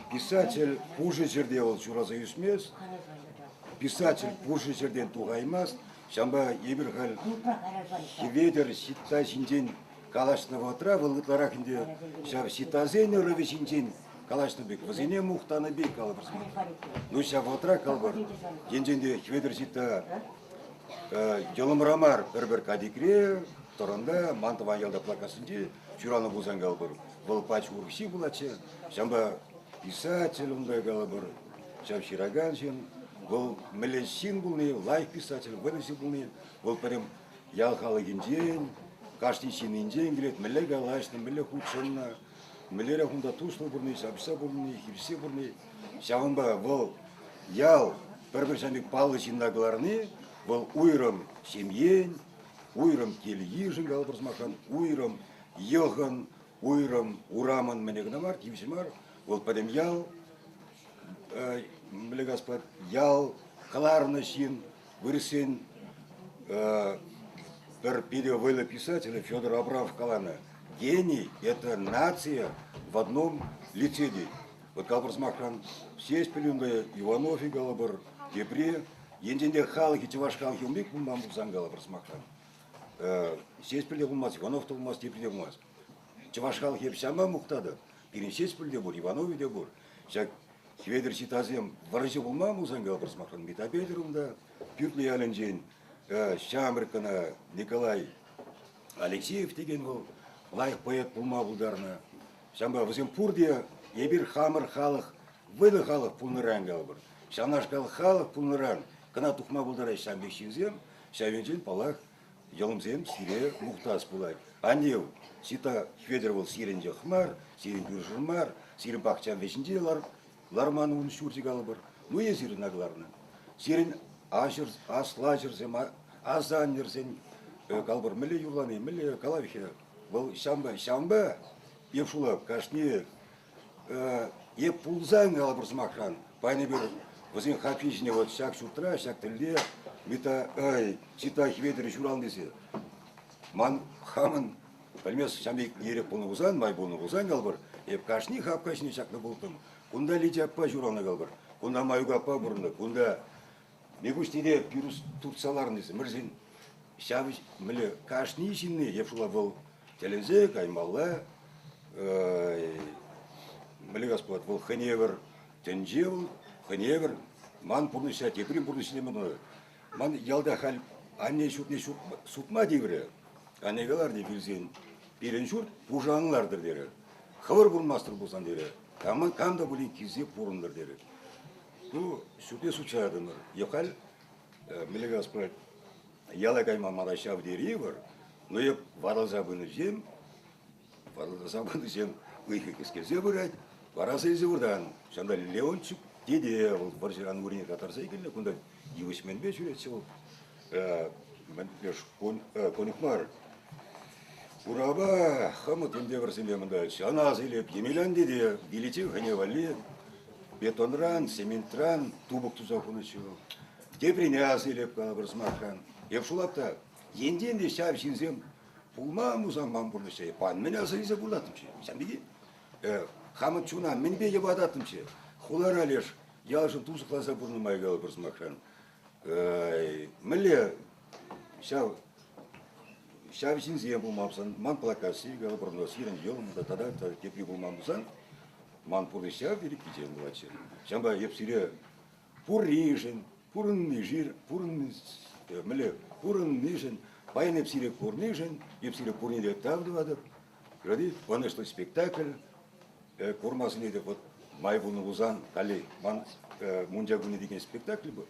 писатель пушӑ ҫӗрте вӑл ҫуралса ӳсмест, писатель пушӑ ҫӗртен тухаймасть, ҫавӑнпа эпир халь Хӗветӗр Ҫитта ҫинчен калаҫнӑ вӑхӑтра вӑл ытларах ӗнтӗ ҫав Ҫиттасен ӑрӑвӗ ҫинчен калаҫнӑ пек, вӗсене мухтанӑ пек калӑпӑр сӑмах. Ну, ҫав вӑхӑтра калӑпӑр, енчен те Хӗветӗр Ҫитта йӑлӑмра мар, пӗр-пӗр катикре, тӑрӑнта, ман тӑван ялта Плакассинче ҫуралнӑ пулсан калӑпӑр, вӑл пач урӑх ҫын пулатчӗ. Ҫавӑнпа писатель унта калӑпӑр, ҫав ҫыракан ҫын, вӑл мӗнле ҫын пулни, лайӑх писатель, вӑйлӑ ҫын пулни, вӑл пӗрем ял халӑхӗнчен, кашни ҫыннинчен килет, мӗнле калаҫнӑ, мӗнле хутшӑннӑ, мӗнлерех унта туслӑ пурӑнни, ҫапӑҫса пурӑнни, хирӗҫсе пурӑнни. Ҫавӑнпа вӑл ял пӗр-пӗр ҫав пек паллӑ ҫынна кӑларни, вӑл уйрӑм ҫемьен, уйрӑм кил-йышӑн, калӑпӑр сӑмахран, уйрӑм йӑхӑн, уйрӑм урамӑн мӗне кӑна мар, тивӗҫ мар, вӑл пӗтӗм ял, мӗнле калас пулать, ял кӑларнӑ ҫын, вырӑссен пӗр питӗ вӑйлӑ писателӗ Федор Абрамов каланӑ, гений – это нация в одном лице тет. Вот калӑпӑр сӑмахран, Ҫеҫпӗл унта, Иванов-и калӑпӑр, тепри, енчен те халӑхӗ чӑваш халӑхӗ ун пек пулман пулсан калӑпӑр сӑмахран, Ҫеҫпӗл те пулмасть, Иванов та пулмасть, тепри те пулмасть. Чӑваш халӑхӗ эп ҫавна мухтатӑп. Пирӗн Ҫеҫпӗл те пур, Иванови те пур. Ҫак Хӗветӗр Ҫитасем вӑрҫӑ пулман пулсан калӑпӑр сӑмахран, Митта Петӗр унта, Пӳртлӗ ялӗнчен ҫамрӑк кӑна Николай Алексеев текен вӑл лайӑх поэт пулма пултарнӑ. Ҫавӑнпа вӗсем пурте эпир хамӑр халӑх, вӑйлӑ халӑх пулнӑран калӑпӑр. Ҫавнашкал халӑх пулнӑран кӑна тухма пултараҫҫӗ ҫавӑн пек ҫынсем. Ҫав енчен, паллах, Йӑлӑмсем сире мухтас пулать. Анне, Сита Хветӗр вӑл сирӗн йӑх мар, сирӗн кӳршӗр мар, сирӗн пахча вӗҫӗнче лар, ларман ун ҫурчӗ калӑпӑр. Ну, эсир ӑна кӑларнӑ. Сирӗн аҫӑр, аслаҫӑрсем, асаннӗрсен калӑпӑр, мӗнле юрлани, мӗнле калавхӗ вӑл ҫавӑнпа, ҫавӑнпа эп шулап кашни е пулсан калӑпӑр сӑмахран, паян эпир вӗсен хапхи ҫине вот ҫак ҫуртра, ҫак тӗлте Мита, ай, Сита Хветӗрӗ ҫуралнӑ тесе. Ман хамӑн пӗлмес ҫам пек ирӗк пулнӑ пулсан, май пулнӑ пулсан калӑпӑр, эп кашни хапха ҫине ҫакнӑ пултӑм. Кунта Лидия аппа ҫуралнӑ калӑпӑр, кунта Маюк аппа пурӑннӑ, кунта Микуҫ тете пирус туртса ларнӑ тесе. Мӗншӗн ҫав мӗнле кашни ҫынни эп шула вӑл тӗлӗнсе каймалла, мӗнле калас пулать, вӑл хӑйне евӗр тӗнче вӑл, хӑйне евӗр ман пурнӑҫра теприн пурнӑҫне мӗн Ман ялта халь анне ҫуртне сутма тиврӗ. Анне каларӗ вилсен, пирӗн ҫурт пушӑ ан лартӑр терӗ. Хӑвӑр пурӑнмастӑр пулсан терӗ. Кама кам та пулин килсе пурӑнтӑр терӗ. Ну, ҫуртне сутса ятӑмӑр. Е халь, мӗнле калас пулать, яла кайма мана ҫав тери йывӑр, но эп ватӑлса пынӑҫем Ватӑлса пынӑҫем ыйхӑ кӗскелсе пырать. Вара илсе выртан. Ҫавӑнта Леончик тете вӑл вӑрҫӑран урине катарса килнӗ. Кунта йывӑҫ мӗнпе ҫӳретчӗ вӑл. Конюх мар. Урапа хӑмӑт ӗнтӗ мында ҫана илеп Емельян тете виличчен хӑйне валли бетонран, цементран тупӑк туса хунӑччӗ вӑл. Теприне аса илеп калӑпӑр сӑмахран. Эп шулап та, енчен те ҫав ҫынсем Пулман пулсан ман пурнӑҫра пан мӗн аса илсе пурӑнаттӑмччӗ. Ҫавӑн пекех хамӑн чуна мӗнпе йӑпататтӑмччӗ. Хулара леш ялшӑн тунсӑхласа пурӑннӑ май калӑпӑр сӑмахран. Мӗнле ҫав ҫав ҫынсем пулман пулсан, ман Плакасси калӑпӑр, сирӗн йӑлӑм та тата та тепри пулман пулсан, ман пурнӑҫ ҫав тери кичем пулатчӗ. Ҫавӑнпа эп сире пурришӗн, пурӑннишӗн, пурӑнни, мӗнле, пурӑннишӗн, паян эп сире курнишӗн, эп сире пурне те тав тӑватӑп. Юрать, ӑнӑҫлӑ спектакль курма сӗнетӗп. Вот май пулнӑ пулсан, халӗ ман Мунча кунӗ текен спектакль пур.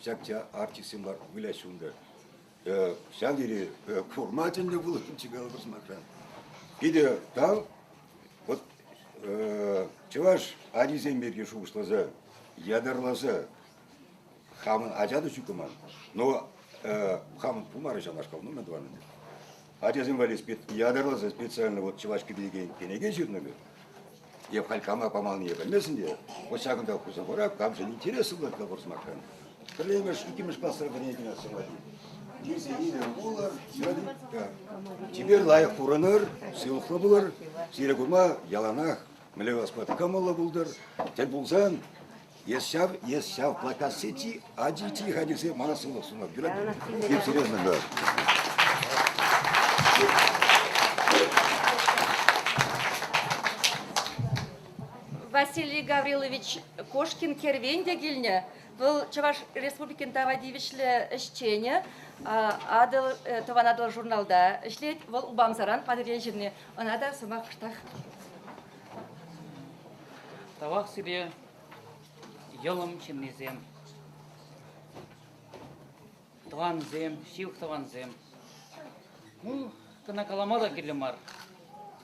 Ҫак артистсем выляҫҫӗ унта. Ҫав тери курма чӗннӗ пулӑттӑмччӗ калӑпӑр сӑмахран. Питӗ тав. Вот чӑваш ачисем пирки шухӑшласа, ятарласа хамӑн ача та ҫуккӑ ман, но хамӑн пулмарӗ ҫавнашкал, ну мӗн тӑван ӗнтӗ. Ачасем валли ятарласа специально вот чӑваш кӗпи текен кӗнеке ҫырнӑ пек. Эп халь кама памаллине пӗлмесен те, вот ҫакӑнта хурса хурап, камшӑн интереслӗ пулать капӑр сӑмахран. Пӗрремӗш, иккӗмӗш класра вӗренекен ачасем валли. Килсе илӗр, вулӑр, чипер лайӑх пурӑнӑр, сывлӑхлӑ пулӑр. Сире курма яланах мӗнле калас пулать, кӑмӑллӑ пултӑр. Тӗл пулсан, эс ҫав, эс ҫав плакатси чи ачи чи-ха тесе мана сывлӑх сунать. Юрать? Эп серьезно говорю. Василий Гаврилович Кошкин кервен те килнӗ. Вӑл Чӑваш Республикин тава тивӗҫлӗ ӗҫченӗ, Атӑл, Тӑван Атӑл журналта ӗҫлет. Вӑл Упамсаран Патӑрьел ҫынни. Ӑна та сӑмах кӑштах. Тавах сире, йӑлӑм ҫыннисем, тӑвансем, ҫывӑх тӑвансем. Ну, кӑна калама та кирлӗ мар.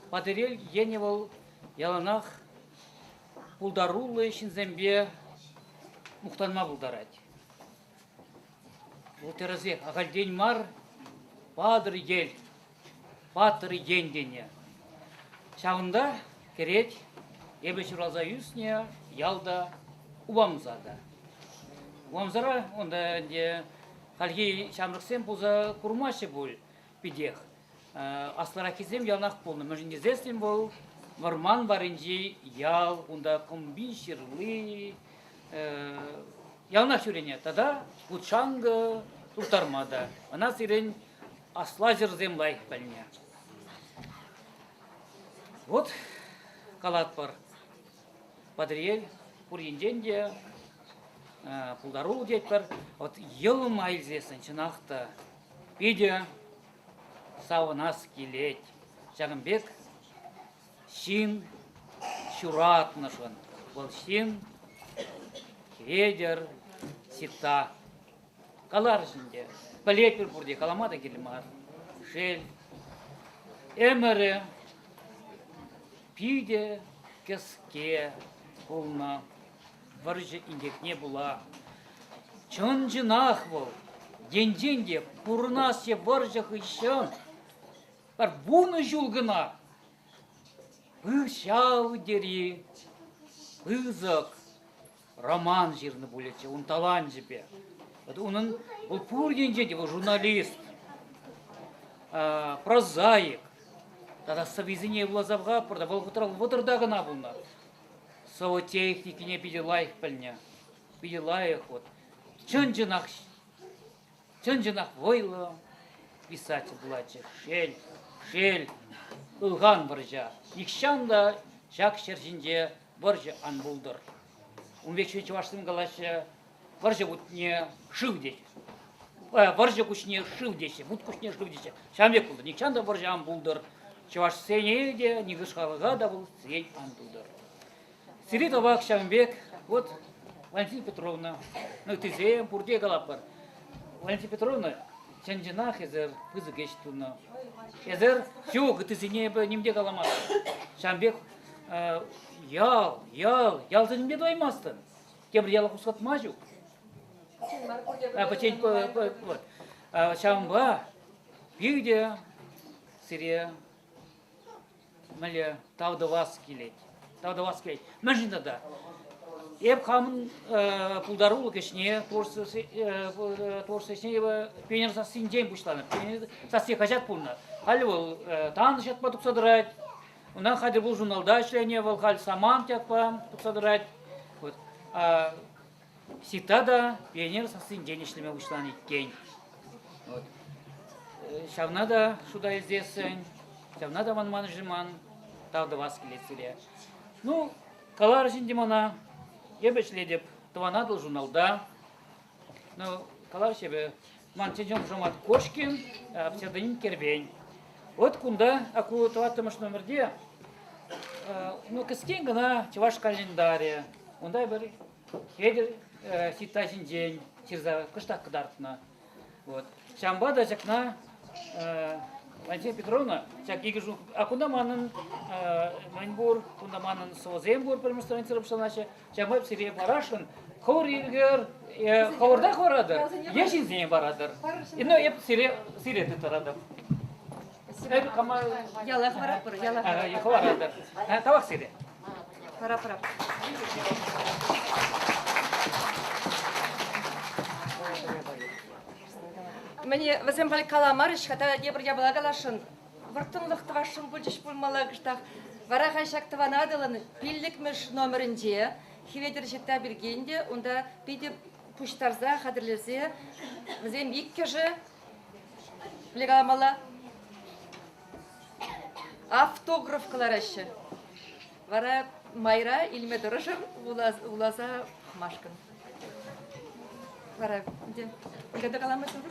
Патӑрьел енӗ вӑл яланах пултаруллӑ ҫынсемпе мухтанма пултарать. Вӑл тӗрӗсех ахальтен мар Патӑрьел, паттӑр ен тенӗ. Ҫавӑнта кӗрет эпӗ ҫуралса ӳснӗ ялта Упамса та. Упамсара унта ӗнтӗ хальхи ҫамрӑксем пулса курмаҫҫӗ пуль питех. Аслӑраххисем яланах пулнӑ. Мӗншӗн тесессӗн вӑл вӑрман варринчи ял, унта кӑмпи, ҫырли яланах ҫӳренӗ. Тата вут-шанкӑ турттарма та. Ӑна сирӗн аслаҫӑрсем лайӑх пӗлнӗ. Вот калатпӑр, Патӑрьел пур енчен те пултаруллӑ тетпӗр. Вот йӑлӑма илсессӗн чӑнах та питӗ савӑнас килет. Ҫакӑн пек ҫын ҫуратнӑшӑн. Вӑл ҫын Хветӗр Ситта. Каларӗҫ ӗнтӗ. Пӗлетпӗр пурте, калама та кирлӗ мар. Шел, ӗмӗрӗ питӗ кӗске пулнӑ вӑрҫӑ инкекне пула. Чӑн-чӑнах вӑл енчен те пурӑнасчӗ вӑрҫӑ хыҫҫӑн пӗр 10 ҫул кӑна ҫав тери пысӑк роман ҫырнӑ пулӗччӗ ун таланчӗпе. Вот унӑн вӑл пур енчен те вӑл журналист, прозаик тата сӑввисене вуласа пӑхатпӑр та вӑл вӑхӑтра вӑтӑрта кӑна пулнӑ. Сӑвӑ техникине питӗ лайӑх пӗлнӗ. Питӗ лайӑх вот. Чӑн-чӑнах чӑн-чӑнах вӑйлӑ писатель пулатчӗ. Шел, шел, ылхан вӑрҫа. Нихҫан та ҫак ҫӗр ҫинче вӑрҫӑ ан пултӑр. Ун пек чӑвашсем калаҫҫӗ, вӑрҫӑ вутне шыв теҫҫӗ. Вӑрҫӑ куҫне шыв теҫҫӗ, вут куҫне шыв теҫҫӗ. Ҫавӑн пек пултӑр. Нихҫан та вӑрҫӑ ан пултӑр. Чӑвашсене те, нихӑш халӑха та вӑл сиен ан тутӑр. Сире тавах ҫавӑн пек. Вот Валентина Петровна, ну ыттисем пурте калатпӑр. Валентина Петровна, чӑн-чӑнах эсӗр пысӑк ӗҫ тунӑ. Эсӗр ҫук, ыттисене эпӗ ним те каламастӑп. Ҫавӑн пек ял, ял, ялсене тӑваймастӑн. Тепӗр яла хускатма ҫук. Пӗччен вот. Ҫавӑнпа питӗ сире мӗнле тав тӑвас килет. Тав тӑвас килет. Мӗншӗн тата? Эп хамӑн пултарулӑх ӗҫне, творчество ӗҫне эпӗ Пионер сассинчен пуҫланӑ. Пионер сасси хаҫат пулнӑ. Халӗ вӑл Тан ятпа тухса тӑрать. Унтан хатӗр пул журналта ӗҫленӗ, вӑл халь Самант ятпа тухса тӑрать. Вот. Сита та пионер сассинчен ӗҫлеме пуҫланӑ иккен. Вот. Ҫавна та шута илсессӗн, ҫавна та манман-ши ман, тав тӑвас килет сире. Ну, каларӗҫ ӗнтӗ мана, эпӗ ӗҫлетӗп Тӑван Атӑл журналта. Ну, каларӗҫ эпӗ, ман чӑн-чӑн хушамат Кошкин, псевдоним Кервен. Вот кунта, ку тӑваттӑмӗш номерте, ну, кӗскен кӑна чӑваш календарӗ. Унта пӗр Хетӗр Ситта ҫинчен ҫырса кӑштах кӑтартнӑ. Вот. Ҫавӑнпа та ҫакна Валентина Петровна, ҫак икӗ ҫул, а кунта манӑн мӗн пур, кунта манӑн сӑвӑсем пур, пӗрремӗш страницӑра пуҫланаҫҫӗ. Ҫавӑнпа сире парасшӑн, хӑвӑр ирӗкӗр, хӑвӑрта хӑваратӑр, е ҫынсене паратӑр. Ну, эп сире, сире тыттаратӑп. Эп кама... Яла хӑваратпӑр, яла хӑваратӑр. Тавах сире. Пора, пора. Мӗне вӗсем халь каламарӗҫ-ха, тата тепӗр япала каласшӑн. Вӑрттӑнлӑх тӑвасшӑн пулчӗҫ пулмалла кӑштах. Вара халь ҫак Тӑван Атӑлӑн пиллӗкмӗш номерӗнче Хӗветӗр Ҫитта пирки ӗнтӗ унта питӗ пуҫтарса хатӗрлесе вӗсем иккӗшӗ мӗнле каламалла автограф кӑлараҫҫӗ. Вара майра илме тӑрӑшӑр вуласа пӑхмашкӑн. Вара ӗнтӗ ӗнтӗ каламастӑн.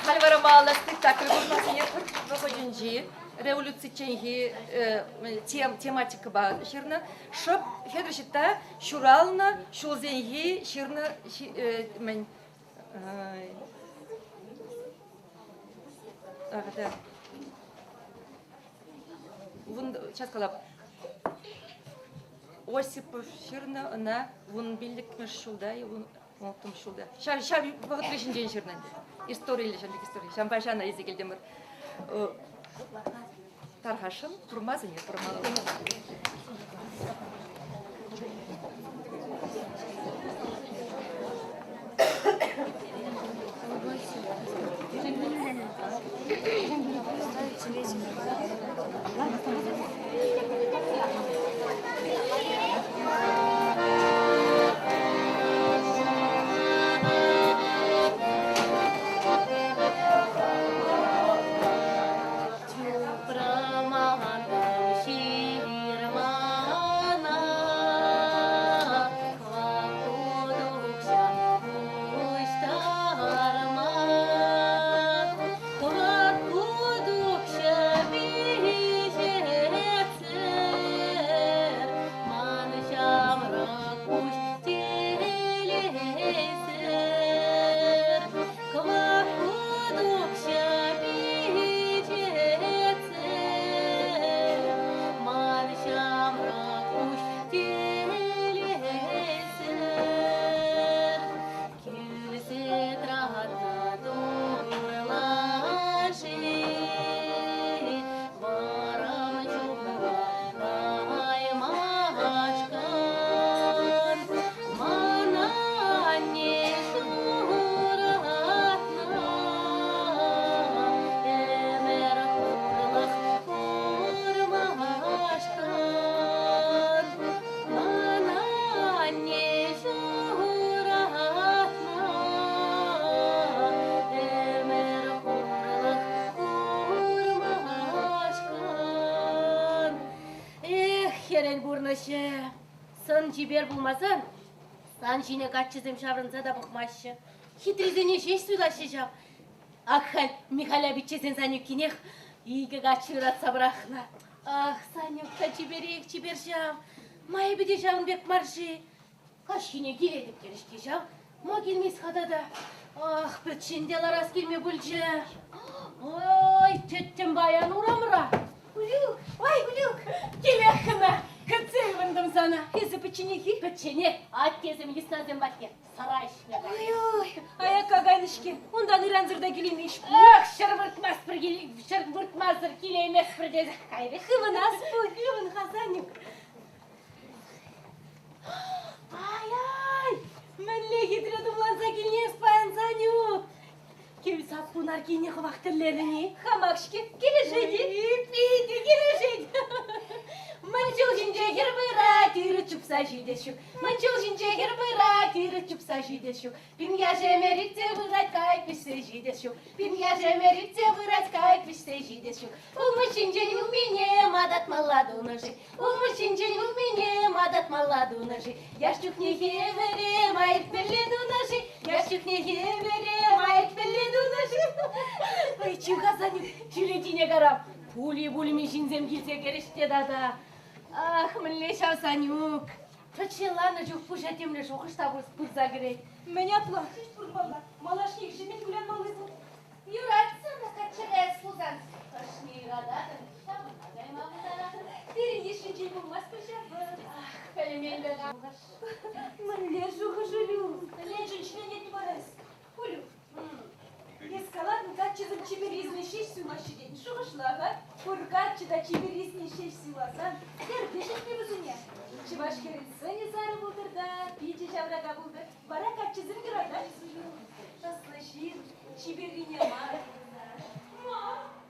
Халь вара малалла спектакль курмасене вӑхӑтӗнчи революцичченхи тем, тематикӑпа ҫырнӑ. Шӑп Федор Ҫитта ҫуралнӑ ҫулсенхи ҫырнӑ мӗн Сейчас калап. Осипов ҫырнӑ ӑна 15-мӗш ҫулта-и, 16-мӗш ҫулта. Ҫав, ҫав вӑхӑтри ҫинчен ҫырнӑ ӗнтӗ. Историллӗ ҫав пек истори. Ҫавӑнпа ҫана илсе килтӗмӗр. Тархасшӑн, курмасӑне курмалла. Пурнӑҫӗ сӑн чипер пулмасан сан ҫине каччӑсем ҫаврӑнса та пӑхмаҫҫӗ. Хитрисене ҫеҫ суйлаҫҫӗ ҫав. Ак халь Михаля пиччесен Санюккинех икӗ каччӑ юратса пӑрахнӑ. Ах, Санюк та чиперех чипер ҫав. Майӗпе те ҫавӑн пек мар-ши? Каҫхине килетӗп терӗ-ҫке ҫав. Ма килмест-ха тата? Ах, пӗччен те ларас килми пулчӗ. Ой, тӗттӗм паян урамра. Улюк, ой, Улюк, килех кӑна. Кӗтсе ывӑнтӑм сана. Эсӗ пӗчченех-и? Пӗчченех. Аттесем, йыснасем патне сарай ӗҫне кайрӗҫ. Ой, аякка кайнӑ-ҫке. Унтан ырансӑр та килеймест. Ах, ҫӗр выртмастпӑр, ҫӗр выртмасӑр килейместпӗр тесех кайрӗҫ. Хывӑнас пуль, хывӑн-ха, Санюк. Ай-ай! Мӗнле хитре тумланса килнӗ эс паян, Санюк! Кил саппун аркине хӑвах тӗллерӗн-и? Хамах-ҫке, килӗшет-и? Питӗ килӗшет! Мӑн ҫул ҫинче хӗр пырать, ырӑ чупса ҫитес ҫук. Мӑн ҫул ҫинче хӗр пырать, ырӑ чупса ҫитес ҫук. Пин яшемер иртсе пырать, кайӑк вӗҫсе ҫитес ҫук. Пин яшемер иртсе пырать, кайӑк вӗҫсе ҫитес ҫук. Улмуҫ ҫинчен улмине ма татмалла тунӑ-ши? Улмуҫ ҫинчен улмине ма татмалла тунӑ-ши? Яш чухнехи ӗмӗре ма иртмелле тунӑ-ши? Яш чухнехи ӗмӗре ма иртмелле тунӑ-ши? Ой, чим-ха, Санюк, чӳречине карап. Пули-пулми ҫынсем килсе кӗрӗҫ те тата. Ах, мӗнле ҫав Санюк. Пӗччен ларнӑ чух пуҫа темле шухӑш та пырса кӗрет. Мӗн апла? Ҫеҫ пурӑнмалла. Малашнехи мӗн кулянмалли пур? Юрать сана качча каяс пулсан, хӑшне юрататӑн, ҫавӑнпа кайма пултаратӑн. Пирӗн йышшинчен пулмасть ҫав. Ах, пӗлмен пек шухӑш. Мӗнле шухӑш, Улю? Мӗншӗн ҫӗнет вара эс? Улю, эс калатӑн, каччӑсем чиперрисене ҫеҫ суйлаҫҫӗ тет. Шухӑшла-ха, пур каччӑ та чиперрисене ҫеҫ суйласан, хӗр те ҫитнӗ вӗсене. Чӑваш хӗрӗн сӑнӗ сарӑ пултӑр та, пичӗ ҫаврака пултӑр. Вара каччӑсем юратаҫҫӗ. Ӑслӑ ҫын, чиперрине мар. Мар.